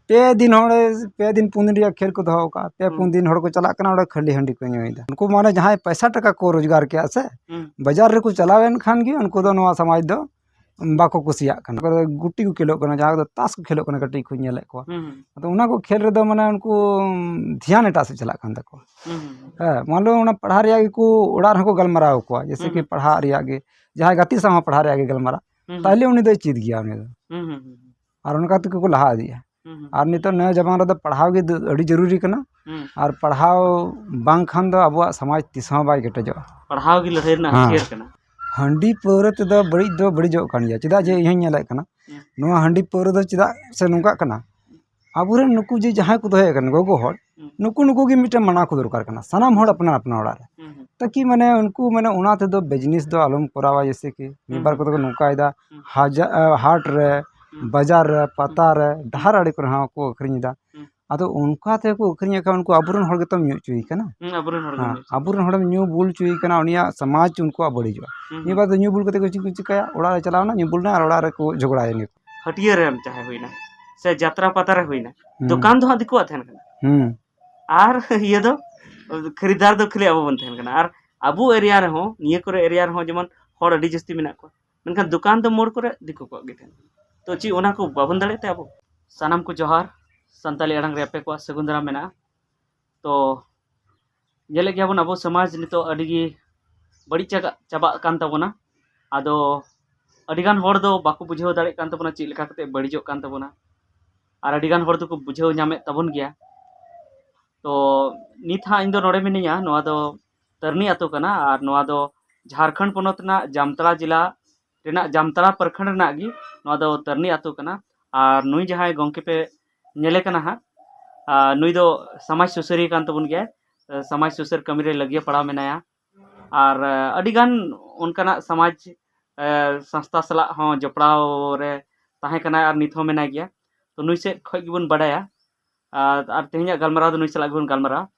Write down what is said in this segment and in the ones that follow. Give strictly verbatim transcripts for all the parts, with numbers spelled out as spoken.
ᱯᱮ ᱫᱤᱱ ᱦᱚᱲ, ᱯᱮ ᱫᱤᱱ ᱯᱩᱱ ᱫᱤᱱ ᱨᱮᱭᱟᱜ ᱠᱷᱮᱞ ᱠᱚ ᱫᱚᱦᱚ ᱠᱟᱜᱼᱟ, ᱯᱮ ᱦᱩᱸ᱾ ᱯᱩᱱ ᱫᱤᱱ ᱦᱚᱲ ᱠᱚ ᱪᱟᱞᱟᱜ ᱠᱟᱱᱟ, ᱚᱸᱰᱮ ᱠᱷᱟᱹᱞᱤ ᱦᱟᱺᱰᱤ ᱠᱚ ᱧᱩᱭᱮᱫᱟ᱾ ᱩᱱᱠᱩ ᱢᱟᱱᱮ ᱡᱟᱦᱟᱸᱭ ᱯᱚᱭᱥᱟ ᱴᱟᱠᱟ ᱠᱚ ᱨᱳᱡᱽᱜᱟᱨ ᱠᱮᱜᱼᱟ ᱥᱮ, ᱦᱩᱸ᱾ ᱵᱟᱡᱟᱨ ᱨᱮᱠᱚ ᱪᱟᱞᱟᱣᱮᱱ ᱠᱷᱟᱱ ᱜᱮ ᱩᱱᱠᱩ ᱫᱚ ᱱᱚᱣᱟ ᱥᱚᱢᱟᱡᱽ ᱫᱚ ᱵᱟᱠᱚ ᱠᱩᱥᱤᱭᱟᱜ ᱠᱟᱱᱟ᱾ ᱚᱠᱚᱭ ᱫᱚ ᱜᱩᱴᱤ ᱠᱚ ᱠᱷᱮᱞᱳᱜ ᱠᱟᱱᱟ, ᱡᱟᱦᱟᱸ ᱫᱚ ᱛᱟᱥ ᱠᱚ ᱠᱷᱮᱞᱳᱜ ᱠᱟᱱᱟ, ᱠᱟᱹᱴᱤᱡ ᱠᱚ ᱧᱮᱞᱮᱫ ᱠᱚᱣᱟ᱾ ᱦᱩᱸ, ᱦᱩᱸ᱾ ᱟᱫᱚ ᱚᱱᱟ ᱠᱚ ᱠᱷᱮᱞ ᱨᱮᱫᱚ ᱢᱟᱱᱮ ᱩᱱᱠᱩ ᱫᱷᱮᱭᱟᱱ ᱮᱴᱟᱜ ᱥᱮᱫ ᱪᱟᱞᱟᱜ ᱠᱟᱱ ᱛᱟᱠᱚᱣᱟ᱾ ᱦᱩᱸ, ᱦᱩᱸ, ᱦᱩᱸ᱾ ᱦᱮᱸ, ᱢᱟᱱ ᱞᱚ ᱚᱱᱟ ᱯᱟᱲᱦᱟᱣ ᱨᱮᱭᱟᱜ ᱜᱮᱠᱚ ᱚᱲᱟᱜ ᱨᱮᱦᱚᱸ ᱠᱚ ᱜᱟᱞᱢᱟᱨᱟᱣ ᱟᱠᱚᱣᱟ, ᱡᱮᱭᱥᱮ ᱦᱩᱸ, ᱠᱤ ᱦᱩᱸ᱾ ᱯᱟᱲᱦᱟᱜ ᱨᱮᱭᱟᱜ ᱜᱮ, ᱡᱟᱦᱟᱸᱭ ᱜᱟᱛᱮ ᱥᱟᱶ ᱦᱚᱸ ᱯᱟᱲᱦᱟᱜ ᱨᱮᱭᱟᱜ ᱜᱮ ᱜᱟᱞᱢᱟᱨᱟᱣ, ᱦᱩᱸ, ᱦᱩᱸ᱾ ᱛᱟᱦᱞᱮ ᱩᱱᱤ ᱫᱚᱭ ᱪᱮᱫ ᱜᱮᱭᱟ ᱩᱱᱤ ᱫᱚ᱾ ᱦᱩᱸ, ᱦᱩᱸ, ᱦᱩᱸ, ᱦᱩᱸ᱾ ᱟᱨ ᱚᱱᱠᱟ ᱛᱮᱜᱮ ᱠᱚ ᱞᱟᱦᱟ ᱤᱫᱤᱜᱼᱟ᱾ ᱦᱩᱸ, ᱦᱩᱸ, ᱟᱨ ᱦᱩᱸ᱾ ᱱᱤᱛᱚᱜ ᱱᱤᱭᱟᱹ ᱡᱟᱢᱟᱱᱟ ᱨᱮᱫᱚ ᱯᱟᱲᱦᱟᱣ ᱜᱮ ᱫᱚ ᱟᱹᱰᱤ ᱡᱚᱨᱩᱨᱤ ᱠᱟᱱᱟ᱾ ᱦᱩᱸ᱾ ᱟᱨ ᱯᱟᱲᱦᱟᱣ ᱵᱟᱝᱠᱷᱟᱱ ᱫᱚ ᱟᱵᱚᱣᱟᱜ ᱥᱚᱢᱟᱡᱽ ᱛᱤᱥ ᱦᱚᱸ ᱵᱟᱭ ᱠᱮᱴᱮᱡᱚᱜᱼᱟ᱾ ᱯᱟᱲᱦᱟᱣ ᱜᱮ ᱞᱟᱹᱲᱦᱟᱹᱭ ᱨᱮᱱᱟᱜ ᱦᱮᱸ᱾ ᱦᱟᱹᱛᱭᱟᱹᱨ ᱠᱟᱱᱟ᱾ ᱦᱟᱺᱰᱤ ᱯᱟᱹᱣᱨᱟᱹ ᱛᱮᱫᱚ ᱵᱟᱹᱲᱤᱡ ᱫᱚ ᱵᱟᱹᱲᱤᱡᱚᱜ ᱠᱟᱱ ᱜᱮᱭᱟ, ᱪᱮᱫᱟᱜ ᱡᱮ ᱦᱩᱸ᱾ ᱤᱧ ᱦᱚᱧ ᱧᱮᱞᱮᱫ ᱠᱟᱱᱟ᱾ ᱦᱩᱸ᱾ ᱱᱚᱣᱟ ᱦᱟᱺᱰᱤ ᱯᱟᱹᱣᱨᱟᱹ ᱫᱚ ᱪᱮᱫᱟᱜ ᱥᱮ ᱱᱚᱝᱠᱟᱜ ᱠᱟᱱᱟ, ᱟᱵᱚᱨᱮᱱ ᱱᱩᱠᱩ ᱡᱮ ᱡᱟᱦᱟᱸᱭ ᱠᱚ ᱫᱚᱦᱚᱭᱮᱫ ᱠᱟᱱ ᱜᱚᱜᱚ ᱦᱚᱲ, ᱦᱩᱸ᱾ ᱱᱩᱠᱩ, ᱱᱩᱠᱩ ᱜᱮ ᱢᱤᱫᱴᱮᱱ ᱢᱟᱱᱟ ᱠᱚ ᱫᱚᱨᱠᱟᱨ ᱠᱟᱱᱟ, ᱥᱟᱱᱟᱢ ᱦᱚᱲ ᱦᱩᱸ᱾ ᱟᱯᱱᱟᱨ ᱟᱯᱱᱟᱨ ᱚᱲᱟᱜ ᱨᱮ᱾ ᱦᱩᱸ, ᱦᱩᱸ᱾ ᱛᱟᱠᱤ ᱢᱟᱱᱮ ᱩᱱᱠᱩ ᱢᱟᱱᱮ ᱚᱱᱟ ᱛᱮᱫᱚ business ᱫᱚ ᱟᱞᱚᱢ ᱠᱚᱨᱟᱣᱟ, ᱡᱮᱭᱥᱮ ᱠᱤ ᱢᱤᱫ ᱦᱩᱸ, ᱵᱟᱨ ᱦᱩᱸ᱾ ᱠᱚᱫᱚ ᱠᱚ ᱱᱚᱝᱠᱟᱭᱮᱫᱟ, ᱦᱩᱸ᱾ ᱦᱟᱡᱟ-, ᱟ, ᱦᱟᱴ ᱨᱮ, ᱦᱩᱸ᱾ ᱵᱟᱡᱟᱨ ᱨᱮ, ᱯᱟᱛᱟ ᱦᱩᱸ᱾ ᱨᱮ, ᱦᱩᱸ᱾ ᱰᱟᱦᱟᱨ ᱟᱲᱮ ᱠᱚᱨᱮ ᱦᱚᱸ ᱠᱚ ᱟᱹᱠᱷᱨᱤᱧ ᱮᱫᱟ᱾ ᱦᱩᱸ᱾ ᱟᱫᱚ ᱚᱱᱠᱟ ᱛᱮᱠᱚ ᱟᱹᱠᱷᱨᱤᱧᱮᱫ ᱠᱷᱟᱱ ᱩᱱᱠᱩ ᱟᱵᱚᱨᱮᱱ ᱦᱚᱲ ᱜᱮᱛᱚᱢ ᱧᱩ ᱦᱚᱪᱚᱭᱮ ᱠᱟᱱᱟ᱾ ᱦᱩᱸ, ᱟᱵᱚᱨᱮᱱ ᱦᱚᱲ ᱜᱮ ᱦᱮᱸ, ᱧᱩ ᱦᱚᱪᱚ ᱟᱵᱚᱨᱮᱱ ᱠᱚᱣᱟ᱾ ᱦᱚᱲᱮᱢ ᱧᱩ ᱵᱩᱞ ᱦᱚᱪᱚᱭᱮ ᱠᱟᱱᱟ, ᱩᱱᱤᱭᱟᱜ ᱥᱚᱢᱟᱡᱽ ᱩᱱᱠᱩᱣᱟᱜ ᱵᱟᱹᱲᱤᱡᱚᱜᱼᱟ᱾ ᱦᱩᱸ, ᱢᱤᱫ ᱦᱩᱸ᱾ ᱵᱟᱨ ᱫᱚ ᱧᱩ ᱵᱩᱞ ᱠᱟᱛᱮ ᱠᱚ ᱪᱮᱫ ᱠᱚ ᱪᱤᱠᱟᱹᱭᱟ, ᱚᱲᱟᱜ ᱨᱮ ᱪᱟᱞᱟᱣ ᱮᱱᱟ, ᱧᱩ ᱵᱩᱞ ᱮᱱᱟ ᱟᱨ ᱚᱲᱟᱜ ᱨᱮᱠᱚ ᱡᱷᱚᱜᱽᱲᱟᱭᱮᱱ ᱜᱮ᱾ ᱦᱟᱹᱴᱭᱟᱹ ᱨᱮ ᱪᱟᱦᱮ ᱦᱩᱭᱱᱟ, ᱥᱮ ᱡᱟᱛᱨᱟ ᱯᱟᱛᱟ ᱨᱮ ᱦᱩᱭᱱᱟ, ᱦᱩᱸ᱾ ᱫᱚᱠᱟᱱ ᱫᱚ ᱦᱟᱸᱜ ᱫᱤᱠᱩᱣᱟᱜ ᱛᱟᱦᱮᱱ ᱠᱟᱱᱟ᱾ ᱦᱩᱸ᱾ ᱟᱨ ᱤᱭᱟᱹ ᱫᱚ, ᱠᱷᱟᱹᱨᱤᱫᱟᱨ ᱫᱚ ᱠᱷᱟᱹᱞᱤ ᱟᱵᱚ ᱵᱚᱱ ᱛᱟᱦᱮᱱ ᱠᱟᱱᱟ᱾ ᱟᱨ ᱟᱵᱚ area ᱨᱮᱦᱚᱸ, ᱱᱤᱭᱟᱹ ᱠᱚᱨᱮ area ᱨᱮᱦᱚᱸ ᱡᱮᱢᱚᱱ ᱦᱚᱲ ᱟᱹᱰᱤ ᱡᱟᱹᱥᱛᱤ ᱢᱮᱱᱟᱜ ᱠᱚᱣᱟ, ᱢᱮᱱᱠᱷᱟᱱ ᱫᱚᱠᱟᱱ ᱫᱚ ᱢᱳᱲ ᱠᱚᱨᱮ ᱫᱤᱠᱩ ᱠᱚᱣᱟᱜ ᱜᱮ ᱛᱟᱦᱮᱱ ᱠᱟᱱᱟ᱾ ᱛᱚ ᱪᱮᱫ ᱚᱱᱟ ᱠᱚ ᱵᱟᱵᱚᱱ ᱫᱟᱲᱮᱭᱟᱜ ᱛᱮ ᱟᱵᱚ? ᱥᱟᱱᱟᱢ ᱠᱚ ᱡᱚᱦᱟᱨ, ᱥᱟᱱᱛᱟᱞᱤ ᱟᱲᱟᱝ ᱨᱮ ᱟᱯᱮ ᱠᱚᱣᱟᱜ ᱥᱟᱹᱜᱩᱱ ᱫᱟᱨᱟᱢ ᱢᱮᱱᱟᱜᱼᱟ᱾ ᱛᱚ ᱧᱮᱞᱮᱫ ᱜᱮᱭᱟᱵᱚᱱ ᱟᱵᱚ ᱥᱚᱢᱟᱡᱽ ᱱᱤᱛᱚᱜ ᱟᱹᱰᱤ ᱜᱮ ᱵᱟᱹᱲᱤᱡ ᱪᱟᱜ-, ᱪᱟᱵᱟᱜ ᱠᱟᱱ ᱛᱟᱵᱚᱱᱟ᱾ ᱟᱫᱚ ᱟᱹᱰᱤᱜᱟᱱ ᱦᱚᱲ ᱫᱚ ᱵᱟᱠᱚ ᱵᱩᱡᱷᱟᱹᱣ ᱫᱟᱲᱮᱭᱟᱜ ᱠᱟᱱ ᱛᱟᱵᱚᱱᱟ ᱪᱮᱫ ᱞᱮᱠᱟ ᱠᱟᱛᱮ ᱵᱟᱹᱲᱤᱡᱚᱜ ᱠᱟᱱ ᱛᱟᱵᱚᱱᱟ, ᱟᱨ ᱟᱹᱰᱤᱜᱟᱱ ᱦᱚᱲ ᱫᱚᱠᱚ ᱵᱩᱡᱷᱟᱹᱣ ᱧᱟᱢᱮᱫ ᱛᱟᱵᱚᱱ ᱜᱮᱭᱟ᱾ ᱛᱚ ᱱᱤᱛ ᱦᱟᱸᱜ ᱤᱧ ᱫᱚ ᱱᱚᱰᱮ ᱢᱤᱱᱟᱹᱧᱟ, ᱱᱚᱣᱟ ᱫᱚ ᱛᱟᱹᱨᱱᱤ ᱟᱹᱛᱩ ᱠᱟᱱᱟ, ᱟᱨ ᱱᱚᱣᱟ ᱫᱚ ᱡᱷᱟᱲᱠᱷᱚᱸᱰ ᱯᱚᱱᱚᱛ ᱨᱮᱱᱟᱜ ᱡᱟᱢᱛᱟᱲᱟ ᱡᱮᱞᱟ ᱨᱮᱱᱟᱜ ᱡᱟᱢᱛᱟᱲᱟ ᱯᱨᱚᱠᱷᱚᱸᱰ ᱨᱮᱱᱟᱜ ᱜᱮ ᱱᱚᱣᱟ ᱫᱚ ᱛᱟᱹᱨᱱᱤ ᱟᱹᱛᱩ ᱠᱟᱱᱟ᱾ ᱟᱨ ᱱᱩᱭ ᱡᱟᱦᱟᱸᱭ ᱜᱚᱢᱠᱮ ᱯᱮ ᱧᱮᱞᱮ ᱠᱟᱱᱟ ᱦᱟᱸᱜ, ᱟᱨ ᱱᱩᱭ ᱫᱚ ᱥᱚᱢᱟᱡᱽ ᱥᱩᱥᱟᱹᱨᱤᱭᱟᱹ ᱠᱟᱱ ᱛᱟᱵᱚᱱ ᱜᱮᱭᱟᱭ, ᱥᱚᱢᱟᱡᱽ ᱥᱩᱥᱟᱹᱨ ᱠᱟᱹᱢᱤ ᱨᱮ ᱞᱟᱹᱜᱤᱭᱟᱹ ᱯᱟᱲᱟᱣ ᱢᱮᱱᱟᱭᱟ᱾ ᱟᱨ ᱟᱹᱰᱤᱜᱟᱱ ᱚᱱᱠᱟᱱᱟᱜ ᱥᱚᱢᱟᱡᱽ ᱥᱚᱝᱥᱛᱷᱟ ᱥᱟᱞᱟᱜ ᱦᱚᱸ ᱡᱚᱯᱲᱟᱣ ᱨᱮ ᱛᱟᱦᱮᱸ ᱠᱟᱱᱟᱭ ᱟᱨ ᱱᱤᱛ ᱦᱚᱸ ᱢᱮᱱᱟᱭ ᱜᱮᱭᱟ᱾ ᱛᱚ ᱱᱩᱭ ᱥᱮᱫ ᱠᱷᱚᱱ ᱜᱮᱵᱚᱱ ᱵᱟᱰᱟᱭᱟ᱾ ᱟᱨ, ᱟᱨ ᱛᱮᱦᱮᱧᱟᱜ ᱜᱟᱞᱢᱟᱨᱟᱣ ᱫᱚ ᱱᱩᱭ ᱥᱟᱞᱟᱜ ᱜᱮᱵᱚᱱ ᱜᱟᱞᱢᱟᱨᱟᱣᱟ᱾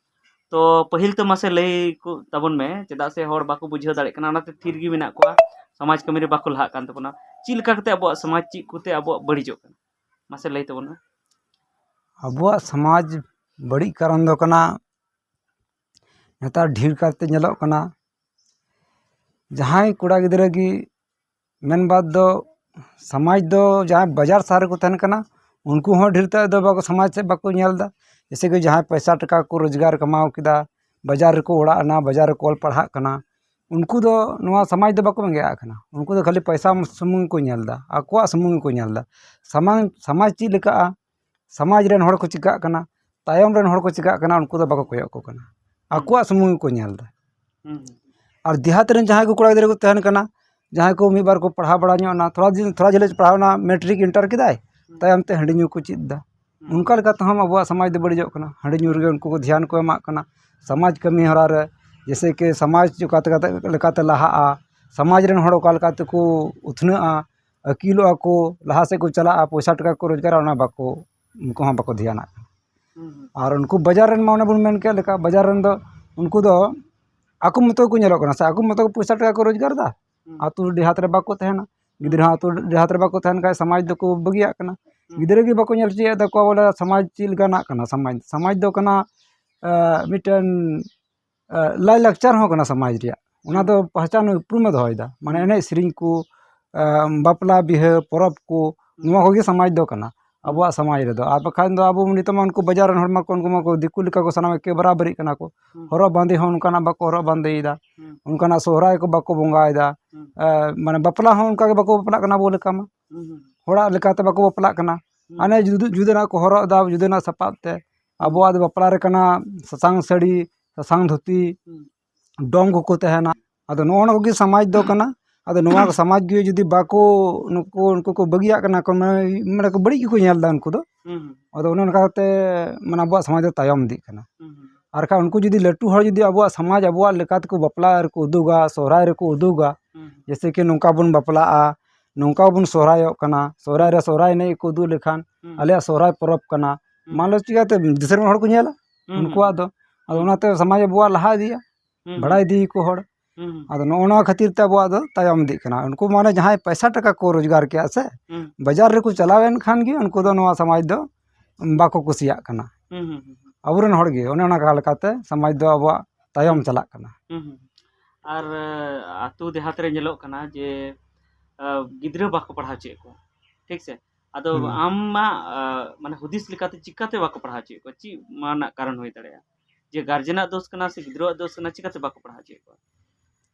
ᱛᱚ ᱯᱟᱹᱦᱤᱞ ᱛᱮ ᱢᱟᱥᱮ ᱞᱟᱹᱭ ᱠᱚ ᱛᱟᱵᱚᱱ ᱢᱮ, ᱪᱮᱫᱟᱜ ᱥᱮ ᱦᱚᱲ ᱵᱟᱠᱚ ᱵᱩᱡᱷᱟᱹᱣ ᱫᱟᱲᱮᱭᱟᱜ ᱠᱟᱱᱟ, ᱚᱱᱟᱛᱮ ᱛᱷᱤᱨ ᱜᱮ ᱢᱮᱱᱟᱜ ᱠᱚᱣᱟ, ᱥᱚᱢᱟᱡᱽ ᱠᱟᱹᱢᱤ ᱨᱮ ᱵᱟᱠᱚ ᱞᱟᱦᱟᱜ ᱠᱟᱱ ᱛᱟᱵᱚᱱᱟ᱾ ᱪᱮᱫ ᱞᱮᱠᱟ ᱠᱟᱛᱮ ᱟᱵᱚᱣᱟᱜ ᱥᱚᱢᱟᱡᱽ ᱪᱮᱫ ᱠᱚᱛᱮ ᱟᱵᱚᱣᱟᱜ ᱵᱟᱹᱲᱤᱡᱚᱜ ᱠᱟᱱᱟ? ᱢᱟᱥᱮ ᱞᱟᱹᱭ ᱛᱟᱵᱚᱱ ᱢᱮ᱾ ᱟᱵᱚᱣᱟᱜ ᱥᱚᱢᱟᱡᱽ ᱵᱟᱹᱲᱤᱡ ᱠᱟᱨᱚᱱ ᱫᱚ ᱠᱟᱱᱟ, ᱱᱮᱛᱟᱨ ᱰᱷᱮᱨ ᱠᱟᱨᱛᱮ ᱧᱮᱞᱚᱜ ᱠᱟᱱᱟ, ᱡᱟᱦᱟᱸᱭ ᱠᱚᱲᱟ ᱜᱤᱫᱽᱨᱟᱹ ᱜᱮ ᱢᱮᱱ ᱵᱟᱫᱽ ᱫᱚ ᱥᱚᱢᱟᱡᱽ ᱫᱚ ᱡᱟᱦᱟᱸᱭ ᱵᱟᱡᱟᱨ ᱥᱟᱦᱟᱨ ᱨᱮᱠᱚ ᱛᱟᱦᱮᱱ ᱠᱟᱱᱟ, ᱩᱱᱠᱩ ᱦᱚᱸ ᱰᱷᱮᱨ ᱛᱮ ᱫᱚ ᱵᱟᱠᱚ, ᱥᱚᱢᱟᱡᱽ ᱥᱮᱫ ᱵᱟᱠᱚ ᱧᱮᱞ ᱮᱫᱟ᱾ ᱡᱮᱭᱥᱮ ᱠᱤ ᱡᱟᱦᱟᱸᱭ ᱯᱚᱭᱥᱟ ᱴᱟᱠᱟ ᱠᱚ ᱨᱳᱡᱽᱜᱟᱨ ᱠᱟᱢᱟᱣ ᱠᱮᱫᱟ, ᱵᱟᱡᱟᱨ ᱨᱮᱠᱚ ᱚᱲᱟᱜ ᱮᱱᱟ, ᱵᱟᱡᱟᱨ ᱨᱮᱠᱚ ᱚᱞ ᱯᱟᱲᱦᱟᱜ ᱠᱟᱱᱟ, ᱩᱱᱠᱩ ᱫᱚ ᱱᱚᱣᱟ ᱥᱚᱢᱟᱡᱽ ᱫᱚ ᱵᱟᱠᱚ ᱵᱮᱸᱜᱮᱫ ᱟᱜ ᱠᱟᱱᱟ᱾ ᱩᱱᱠᱩ ᱫᱚ ᱠᱷᱟᱹᱞᱤ ᱯᱚᱭᱥᱟ ᱥᱩᱢᱩᱝ ᱜᱮᱠᱚ ᱧᱮᱞ ᱮᱫᱟ, ᱟᱠᱚᱣᱟᱜ ᱥᱩᱢᱩᱝ ᱜᱮᱠᱚ ᱧᱮᱞ ᱮᱫᱟ᱾ ᱥᱟᱢᱟᱝ, ᱥᱚᱢᱟᱡᱽ ᱪᱮᱫ ᱞᱮᱠᱟᱜᱼᱟ, ᱥᱚᱢᱟᱡᱽ ᱨᱮᱱ ᱦᱚᱲ ᱠᱚ ᱪᱤᱠᱟᱹᱜ ᱠᱟᱱᱟ, ᱛᱟᱭᱚᱢ ᱨᱮᱱ ᱦᱚᱲ ᱠᱚ ᱪᱤᱠᱟᱹᱜ ᱠᱟᱱᱟ, ᱩᱱᱠᱩ ᱫᱚ ᱵᱟᱠᱚ ᱠᱚᱭᱚᱜ ᱟᱠᱚ ᱠᱟᱱᱟ, ᱟᱠᱚᱣᱟᱜ ᱥᱩᱢᱩᱝ ᱜᱮᱠᱚ ᱧᱮᱞ ᱮᱫᱟ᱾ ᱦᱩᱸ᱾ ᱟᱨ ᱫᱮᱦᱟᱛ ᱨᱮᱱ ᱡᱟᱦᱟᱸᱭ ᱠᱚ ᱠᱚᱲᱟ ᱜᱤᱫᱽᱨᱟᱹ ᱠᱚ ᱛᱟᱦᱮᱱ ᱠᱟᱱᱟ, ᱡᱟᱦᱟᱸᱭ ᱠᱚ ᱢᱤᱫ ᱵᱟᱨ ᱠᱚ ᱯᱟᱲᱦᱟᱣ ᱵᱟᱲᱟ ᱧᱚᱜ ᱮᱱᱟ, ᱛᱷᱚᱲᱟ ᱫᱤᱱ, ᱛᱷᱚᱲᱟ ᱡᱷᱟᱹᱞ ᱮ ᱯᱟᱲᱦᱟᱣ ᱮᱱᱟ, ᱢᱮᱴᱨᱤᱠ ᱤᱱᱴᱟᱨ ᱠᱮᱫᱟᱭ, ᱦᱩᱸ᱾ ᱛᱟᱭᱚᱢ ᱛᱮ ᱦᱟᱺᱰᱤ ᱧᱩ ᱠᱚ ᱪᱮᱫ ᱮᱫᱟ᱾ ᱦᱩᱸ᱾ ᱚᱱᱠᱟ ᱞᱮᱠᱟ ᱛᱮᱦᱚᱸ ᱟᱵᱚᱣᱟᱜ ᱥᱚᱢᱟᱡᱽ ᱫᱚ ᱵᱟᱹᱲᱤᱡᱚᱜ ᱠᱟᱱᱟ᱾ ᱦᱟᱺᱰᱤ ᱧᱩ ᱨᱮᱜᱮ ᱩᱱᱠᱩ ᱠᱚ ᱫᱷᱮᱭᱟᱱ ᱠᱚ ᱮᱢᱟᱜ ᱠᱟᱱᱟ᱾ ᱥᱚᱢᱟᱡᱽ ᱠᱟᱹᱢᱤ ᱦᱚᱨᱟ ᱨᱮ, ᱡᱮᱭᱥᱮ ᱠᱤ ᱥᱚᱢᱟᱡᱽ ᱚᱠᱟ ᱞᱮᱠᱟᱛᱮ, ᱞᱮᱠᱟᱛᱮ ᱞᱟᱦᱟᱜᱼᱟ, ᱥᱚᱢᱟᱡᱽ ᱨᱮᱱ ᱦᱚᱲ ᱚᱠᱟ ᱞᱮᱠᱟ ᱛᱮᱠᱚ ᱩᱛᱱᱟᱹᱜᱼᱟ, ᱟᱹᱠᱤᱞᱚᱜᱼᱟ ᱠᱚ, ᱞᱟᱦᱟ ᱥᱮᱫ ᱠᱚ ᱪᱟᱞᱟᱜᱼᱟ, ᱯᱚᱭᱥᱟ ᱴᱟᱠᱟ ᱠᱚ ᱨᱳᱡᱽᱜᱟᱨᱟ, ᱚᱱᱟ ᱵᱟᱠᱚ, ᱩᱱᱠᱩ ᱦᱚᱸ ᱵᱟᱠᱚ ᱫᱷᱮᱭᱟᱱᱟᱜ ᱠᱟᱱᱟ᱾ ᱦᱩᱸ, ᱦᱩᱸ᱾ ᱟᱨ ᱩᱱᱠᱩ ᱵᱟᱡᱟᱨ ᱨᱮᱱ ᱢᱟ ᱚᱱᱮ ᱵᱚᱱ ᱢᱮᱱ ᱠᱮᱫ ᱞᱮᱠᱟ, ᱵᱟᱡᱟᱨ ᱨᱮᱱ ᱫᱚ ᱩᱱᱠᱩ ᱫᱚ ᱟᱠᱚ ᱢᱚᱛᱚ ᱜᱮᱠᱚ ᱧᱮᱞᱚᱜ ᱠᱟᱱᱟ ᱥᱮ, ᱟᱠᱚ ᱢᱚᱛᱚ ᱜᱮ ᱯᱚᱭᱥᱟ ᱴᱟᱠᱟ ᱠᱚ ᱨᱳᱡᱽᱜᱟᱨ ᱮᱫᱟ᱾ ᱦᱩᱸ᱾ ᱟᱹᱛᱩ ᱰᱤᱦᱟᱛ ᱨᱮ ᱵᱟᱠᱚ ᱛᱟᱦᱮᱱᱟ, ᱦᱩᱸ᱾ ᱜᱤᱫᱽᱨᱟᱹ ᱦᱚᱸ ᱟᱹᱛᱩ ᱰᱤᱦᱟᱛ ᱨᱮ ᱵᱟᱠᱚ ᱛᱟᱦᱮᱱ ᱠᱷᱟᱡ ᱥᱚᱢᱟᱡᱽ ᱫᱚᱠᱚ ᱵᱟᱹᱜᱤᱭᱟᱜ ᱠᱟᱱᱟ᱾ ᱦᱩᱸ᱾ ᱜᱤᱫᱽᱨᱟᱹ ᱜᱮ ᱵᱟᱠᱚ ᱧᱮᱞ ᱪᱮᱫ ᱮᱫ ᱛᱟᱠᱚᱣᱟ ᱵᱚᱞᱮ ᱥᱚᱢᱟᱡᱽ ᱪᱮᱫ ᱞᱮᱠᱟᱱᱟᱜ ᱠᱟᱱᱟ᱾ ᱥᱚᱢᱟᱡᱽ, ᱥᱚᱢᱟᱡᱽ ᱫᱚ ᱠᱟᱱᱟ, ᱮ, ᱢᱤᱫᱴᱮᱱ, ᱮ, ᱞᱟᱭᱼᱞᱟᱠᱪᱟᱨ ᱦᱚᱸ ᱠᱟᱱᱟ ᱥᱚᱢᱟᱡᱽ ᱨᱮᱭᱟᱜ, ᱚᱱᱟ ᱦᱩᱸ᱾ ᱫᱚ ᱯᱟᱦᱪᱟᱱ ᱩᱯᱨᱩᱢᱮ ᱫᱚᱦᱚᱭᱮᱫᱟ, ᱢᱟᱱᱮ ᱦᱩᱸ᱾ ᱮᱱᱮᱡ ᱥᱮᱨᱮᱧ ᱠᱚ, ᱮ, ᱵᱟᱯᱞᱟ ᱵᱤᱦᱟᱹ ᱯᱚᱨᱚᱵᱽ ᱠᱚ, ᱦᱩᱸ᱾ ᱱᱚᱣᱟ ᱠᱚᱜᱮ ᱥᱚᱢᱟᱡᱽ ᱫᱚ ᱠᱟᱱᱟ᱾ ᱦᱩᱸ᱾ ᱟᱵᱚᱣᱟᱜ ᱥᱚᱢᱟᱡᱽ ᱨᱮᱫᱚ, ᱟᱨ ᱵᱟᱠᱷᱟᱱ ᱫᱚ ᱟᱵᱚ ᱱᱤᱛᱚᱜ ᱢᱟ ᱩᱱᱠᱩ ᱵᱟᱡᱟᱨ ᱨᱮᱱ ᱦᱚᱲ ᱢᱟ ᱠᱚ, ᱩᱱᱠᱩ ᱢᱟ ᱠᱚ ᱫᱤᱠᱩ ᱞᱮᱠᱟ ᱠᱚ ᱥᱟᱱᱟᱢ ᱮᱠᱮ ᱵᱟᱨᱟᱵᱟᱹᱨᱤᱜ ᱠᱟᱱᱟ ᱠᱚ᱾ ᱦᱩᱸ᱾ ᱦᱚᱨᱚᱜ ᱵᱟᱸᱫᱮ ᱦᱚᱸ ᱚᱱᱠᱟᱱᱟᱜ ᱵᱟᱠᱚ ᱦᱚᱨᱚᱜ ᱵᱟᱸᱫᱮᱭᱮᱫᱟ, ᱦᱩᱸ᱾ ᱚᱱᱠᱟᱱᱟᱜ ᱥᱚᱦᱨᱟᱭ ᱠᱚ ᱵᱟᱠᱚ ᱵᱚᱸᱜᱟᱭᱮᱫᱟ, ᱦᱩᱸ᱾ ᱮ, ᱢᱟᱱᱮ ᱵᱟᱯᱞᱟ ᱦᱚᱸ ᱚᱱᱠᱟ ᱜᱮ ᱵᱟᱠᱚ ᱵᱟᱯᱞᱟᱜ ᱠᱟᱱᱟ ᱟᱵᱚ ᱞᱮᱠᱟ ᱢᱟ᱾ ᱦᱩᱸ, ᱦᱩᱸ᱾ ᱦᱚᱲᱟᱜ ᱞᱮᱠᱟᱛᱮ ᱵᱟᱠᱚ ᱵᱟᱯᱞᱟᱜ ᱠᱟᱱᱟ᱾ ᱦᱩᱸ᱾ ᱦᱟᱱᱮ ᱡᱩᱫᱟᱹ, ᱡᱩᱫᱟᱹᱱᱟᱜ ᱠᱚ ᱦᱚᱨᱚᱜ ᱮᱫᱟ, ᱡᱩᱫᱟᱹᱱᱟᱜ ᱥᱟᱯᱟᱵ ᱛᱮ᱾ ᱦᱩᱸ᱾ ᱟᱵᱚᱣᱟᱜ ᱫᱚ ᱵᱟᱯᱞᱟ ᱨᱮ ᱠᱟᱱᱟ ᱥᱟᱥᱟᱝ ᱥᱟᱹᱲᱤ, ᱥᱟᱥᱟᱝ ᱫᱷᱩᱛᱤ, ᱦᱩᱸ᱾ ᱰᱚᱢ ᱠᱚᱠᱚ ᱛᱟᱦᱮᱱᱟ᱾ ᱟᱫᱚ ᱱᱚᱜᱼᱚ ᱱᱚᱣᱟ ᱠᱚᱜᱮ ᱥᱚᱢᱟᱡᱽ ᱫᱚ ᱠᱟᱱᱟ᱾ ᱟᱫᱚ ᱱᱚᱣᱟ ᱥᱚᱢᱟᱡᱽ ᱜᱮ ᱡᱩᱫᱤ ᱵᱟᱠᱚ, ᱱᱩᱠᱩ, ᱩᱱᱠᱩ ᱠᱚ ᱵᱟᱹᱜᱤᱭᱟᱜ ᱠᱟᱱᱟ ᱠᱚ, ᱢᱟᱱᱮ, ᱢᱟᱱᱮ ᱠᱚ ᱵᱟᱹᱲᱤᱡ ᱜᱮᱠᱚ ᱧᱮᱞ ᱮᱫᱟ ᱩᱱᱠᱩ ᱫᱚ᱾ ᱦᱩᱸ, ᱦᱩᱸ᱾ ᱟᱫᱚ ᱚᱱᱮ ᱚᱱᱠᱟ ᱠᱟᱛᱮ, ᱢᱟᱱᱮ, ᱟᱵᱚᱣᱟᱜ ᱥᱚᱢᱟᱡᱽ ᱫᱚ ᱛᱟᱭᱚᱢ ᱤᱫᱤᱜ ᱠᱟᱱᱟ᱾ ᱦᱩᱸ, ᱦᱩᱸ᱾ ᱟᱨ ᱠᱷᱟᱱ ᱩᱱᱠᱩ ᱡᱩᱫᱤ ᱞᱟᱹᱴᱩ ᱦᱚᱲ ᱡᱩᱫᱤ ᱟᱵᱚᱣᱟᱜ ᱥᱚᱢᱟᱡᱽ ᱟᱵᱚᱣᱟᱜ ᱞᱮᱠᱟ ᱛᱮᱠᱚ ᱵᱟᱯᱞᱟ ᱨᱮᱠᱚ ᱩᱫᱩᱜᱟ, ᱥᱚᱦᱨᱟᱭ ᱨᱮᱠᱚ ᱩᱫᱩᱜᱟ, ᱦᱩᱸ, ᱦᱩᱸ᱾ ᱡᱮᱭᱥᱮ ᱠᱤ ᱱᱚᱝᱠᱟ ᱵᱚᱱ ᱵᱟᱯᱞᱟᱜᱼᱟ, ᱱᱚᱝᱠᱟ ᱵᱚᱱ ᱥᱚᱦᱨᱟᱭᱚᱜ ᱠᱟᱱᱟ, ᱥᱚᱦᱨᱟᱭ ᱨᱮ ᱥᱚᱦᱨᱟᱭ ᱮᱱᱮᱡ ᱠᱚ ᱩᱫᱩᱜ ᱞᱮᱠᱷᱟᱱ, ᱦᱩᱸ᱾ ᱟᱞᱮᱭᱟᱜ ᱥᱚᱦᱨᱟᱭ ᱯᱚᱨᱚᱵᱽ ᱠᱟᱱᱟ, ᱦᱩᱸ᱾ ᱢᱟᱱ ᱞᱚ ᱪᱤᱠᱟᱹᱛᱮ ᱫᱤᱥᱚᱢ ᱨᱮᱱ ᱦᱚᱲ ᱠᱚ ᱧᱮᱞᱟ? ᱦᱩᱸ, ᱩᱱᱠᱩᱣᱟᱜ ᱦᱩᱸ᱾ ᱫᱚ᱾ ᱟᱫᱚ ᱦᱩᱸ᱾ ᱚᱱᱟᱛᱮ ᱥᱚᱢᱟᱡᱽ ᱟᱵᱚᱣᱟᱜ ᱞᱟᱦᱟ ᱤᱫᱤᱜᱼᱟ, ᱦᱩᱸ, ᱵᱟᱲᱟᱭ ᱦᱩᱸ᱾ ᱤᱫᱤᱭᱟᱠᱚ ᱦᱚᱲ᱾ ᱦᱩᱸ, ᱦᱩᱸ᱾ ᱟᱫᱚ ᱱᱚᱜᱼᱚ ᱱᱚᱣᱟ ᱠᱷᱟᱹᱛᱤᱨ ᱛᱮ ᱟᱵᱚᱣᱟᱜ ᱫᱚ ᱛᱟᱭᱚᱢ ᱤᱫᱤᱜ ᱠᱟᱱᱟ᱾ ᱩᱱᱠᱩ ᱢᱟᱱᱮ ᱡᱟᱦᱟᱸᱭ ᱯᱚᱭᱥᱟ ᱴᱟᱠᱟ ᱠᱚ ᱨᱳᱡᱽᱜᱟᱨ ᱠᱮᱜᱼᱟ ᱥᱮ, ᱦᱩᱸ᱾ ᱵᱟᱡᱟᱨ ᱨᱮᱠᱚ ᱪᱟᱞᱟᱣ ᱮᱱ ᱠᱷᱟᱱ ᱜᱮ ᱩᱱᱠᱩ ᱫᱚ ᱱᱚᱣᱟ ᱥᱚᱢᱟᱡᱽ ᱫᱚ ᱵᱟᱠᱚ ᱠᱩᱥᱤᱭᱟᱜ ᱠᱟᱱᱟ᱾ ᱦᱩᱸ, ᱦᱩᱸ, ᱦᱩᱸ, ᱦᱩᱸ᱾ ᱟᱵᱚᱨᱮᱱ ᱦᱚᱲ ᱜᱮ ᱚᱱᱮ ᱚᱱᱟ ᱞᱮᱠᱟᱛᱮ ᱥᱚᱢᱟᱡᱽ ᱫᱚ ᱟᱵᱚᱣᱟᱜ ᱛᱟᱭᱚᱢ ᱪᱟᱞᱟᱜ ᱠᱟᱱᱟ᱾ ᱦᱩᱸ, ᱦᱩᱸ᱾ ᱟᱨ, ᱟᱹᱛᱩ ᱫᱮᱦᱟᱛ ᱨᱮ ᱧᱮᱞᱚᱜ ᱠᱟᱱᱟ ᱡᱮ, ᱟ, ᱜᱤᱫᱽᱨᱟᱹ ᱵᱟᱠᱚ ᱯᱟᱲᱦᱟᱣ ᱦᱚᱪᱚᱭᱮᱫ ᱠᱚᱣᱟ, ᱴᱷᱤᱠ ᱥᱮ? ᱟᱫᱚ ᱦᱩᱸ᱾ ᱟᱢᱟᱜ, ᱟ, ᱢᱟᱱᱮ ᱦᱩᱫᱤᱥ ᱞᱮᱠᱟᱛᱮ ᱪᱤᱠᱟᱛᱮ ᱵᱟᱠᱚ ᱯᱟᱲᱦᱟᱣ ᱦᱚᱪᱚᱭᱮᱫ ᱠᱚᱣᱟ? ᱪᱮᱫ ᱱᱚᱣᱟ ᱨᱮᱱᱟᱜ ᱠᱟᱨᱚᱱ ᱦᱩᱭ ᱫᱟᱲᱮᱭᱟᱜᱼᱟ? ᱡᱮ ᱜᱟᱨᱡᱮᱱᱟᱜ ᱫᱳᱥ ᱠᱟᱱᱟ ᱥᱮ ᱜᱤᱫᱽᱨᱟᱹᱣᱟᱜ ᱫᱳᱥ ᱠᱟᱱᱟ, ᱪᱤᱠᱟᱛᱮ ᱵᱟᱠᱚ ᱯᱟᱲᱦᱟᱣ ᱦᱚᱪᱚᱭᱮᱫ ᱠᱚᱣᱟ?